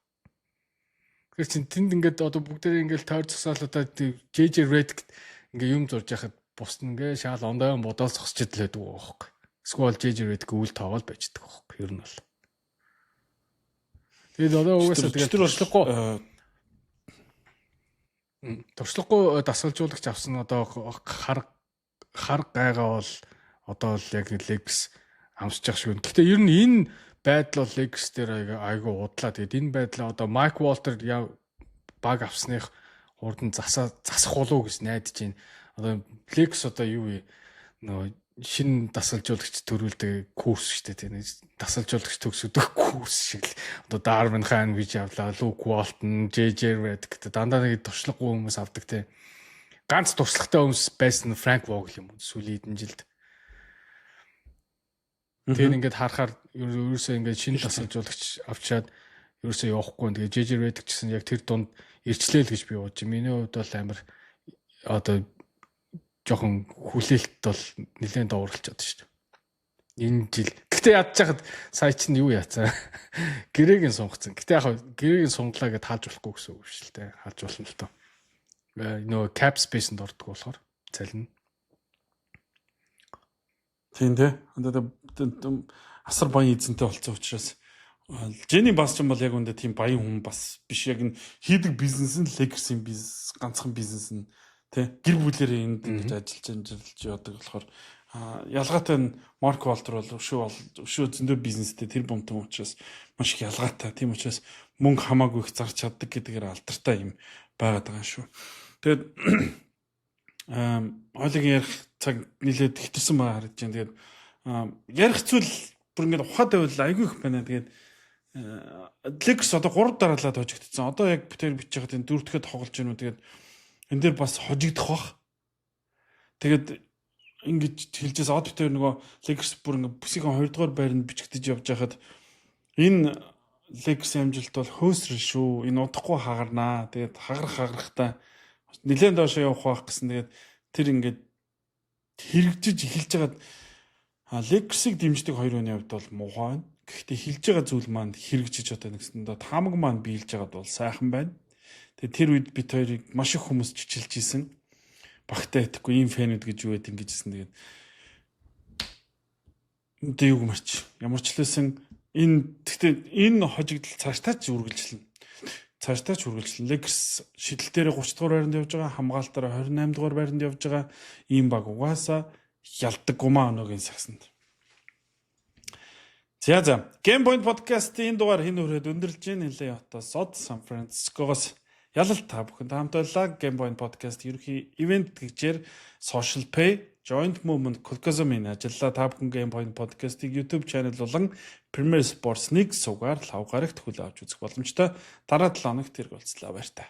Тэгэхээр чин тэнд ингээд одоо бүгдээрээ ингээд тойр зогсоол одоо JJ Redick ингээ юм зурж яхад бус нь ингээ шаал ондоо бодоол зогсож идэл байдаг байхгүй. Эсвэл JJ Redick үйл тоогоол байждаг байхгүй. Ер нь бол. Тэгээд одоо угаасаа тэгээд туршлагагүй дасгалжуулагч авсан одоо хар гайгаа бол одоо л яг Lakers амсчих шиг. Гэхдээ ер нь энэ байдал бол Lakers дээр айгүй удлаа. Тэгээд энэ байдлаа одоо Mike Walter баг авсных хурдан засах болов гэж найдаж байна. Одоо Lakers одоо юу вэ? Нөгөө шинэ дасгалжуулагч төрүүлдэг курс шүү дээ, тийм, дасгалжуулагч төгсөдөг курс шиг л одоо Дарвин Хам гэж явлаа, Лук Уолтон, JJ Redick гэдэг дандаа нэг туршлагагүй хүмүүс авдаг, тийм. Ганц туршлагатай хүмүүс байсан нь Франк Вогл юм уу сүүлийн хэдэн жилд. Тэр ингээд харахаар ерөөсөө ингээд шинэ дасгалжуулагч авчираад ерөөсөө явахгүй. Тэгээ JJ Redick гэсэн яг тэр дунд ирчлээ л гэж би бодож. Миний хувьд бол амар одоо жоохон хүлээлт бол нэлээд доогуурлчаад шүү дээ. Энэ жил. Гэтэ ядж хахад сая чинь юу яацсан? Гэрээг нь сунгацсан. Гэтэ яг гэрээг нь сунглаа гэж хаалж болохгүй гэсэн үг шүү дээ. Хаалж болно л доо. Нөгөө cap space-нд ордог болохоор цалин. Тийм, тий. Одоо асар баян эзэнтэй болцсон учраас Жени Бас ч бол яг үндэ тийм баян хүн бас биш, яг нь хийдэг бизнес нь Lakers-ийн бизнес, ганцхан бизнес нь, тий, гэр бүлэрээ энд ингэж ажиллаж амжилж явдаг болохоор ялгаатай нь Марк Уолтер бол өшөө бол өшөө зөндөө бизнестэй тэр бумтан учраас маш их ялгаатай. Тийм учраас мөнгө хамаагүй их зарч чаддаг гэдгээр алдартай юм байгаад байгаа шүү. Тэгээд хойлогийн ярих цаг нэлээд хэтэрсэн байгаа харагдаж байна. Тэгээд ярих зүйл бүр ингээд ухаад байвал айгүй их байна. Тэгээд Lakers одоо 3 дараалал хожигдсон. Одоо яг бид тэр бичиж байхад энэ дөрөвдөд тоглож байна уу. Тэгээд энэ дээр бас хожигдох бах. Тэгээд ингэж хэлжээс од бид тэр нөгөө Lakers бүр ингээд бүсийн 2 дугаар байранд бичигдэж явж байхад энэ Lakers-ийн амжилт бол хөөсрөл шүү. Энэ удахгүй хагарнаа. Тэгээд хагарах хагарахтаа нэлээд доошоо явах байх гэсэн. Тэгээд тэр ингээд хэрэгжиж эхэлж байгаад Lakers-ыг дэмждэг хоёр хүний хувьд бол муухай байна. Гэхдээ хэлж байгаа зүйл маань хэрэгжиж одоо нэгсэндээ таамаг маань биелж байгаад бол сайхан байна. Тэгээ тэр үед бид хоёрыг маш их хүмүүс чичилж исэн. Багтай итгэхгүй ийм fan үүд гэж юу байд ингэжсэн. Тэгээд мэдээ юу гэмэрч. Ямар ч лээсэн энэ гэхдээ энэ хожигдол цаашдаа ч үргэлжлэнэ. Цаашдаа ч үргэлжлэнэ. Lakers шидэл дээр 30 дугаар байранд явж байгаа, хамгаалтаараа 28 дугаар байранд явж байгаа. Ийм баг угаасаа ялдаг гумаа өнөөгийн сагсанд. За за. Game Point podcast-ийн дугаар хин хүрээд өндөрлж байна. LA хотоос Од Сан Францискогоос ялалт та бүхэн хамт байлаа. Game Point podcast ерөнхий ивент тэгжээр Social Pay, Joint Movement, Colcosum-ийн ажиллаа. Та бүхэн Game Point podcast-ийг YouTube channel болон Premier Sports 1 сувгаар лав гарагт хүлээн авч үзэх боломжтой. Дараа 7 хоногт тэрэг уулзлаа. Баяртай.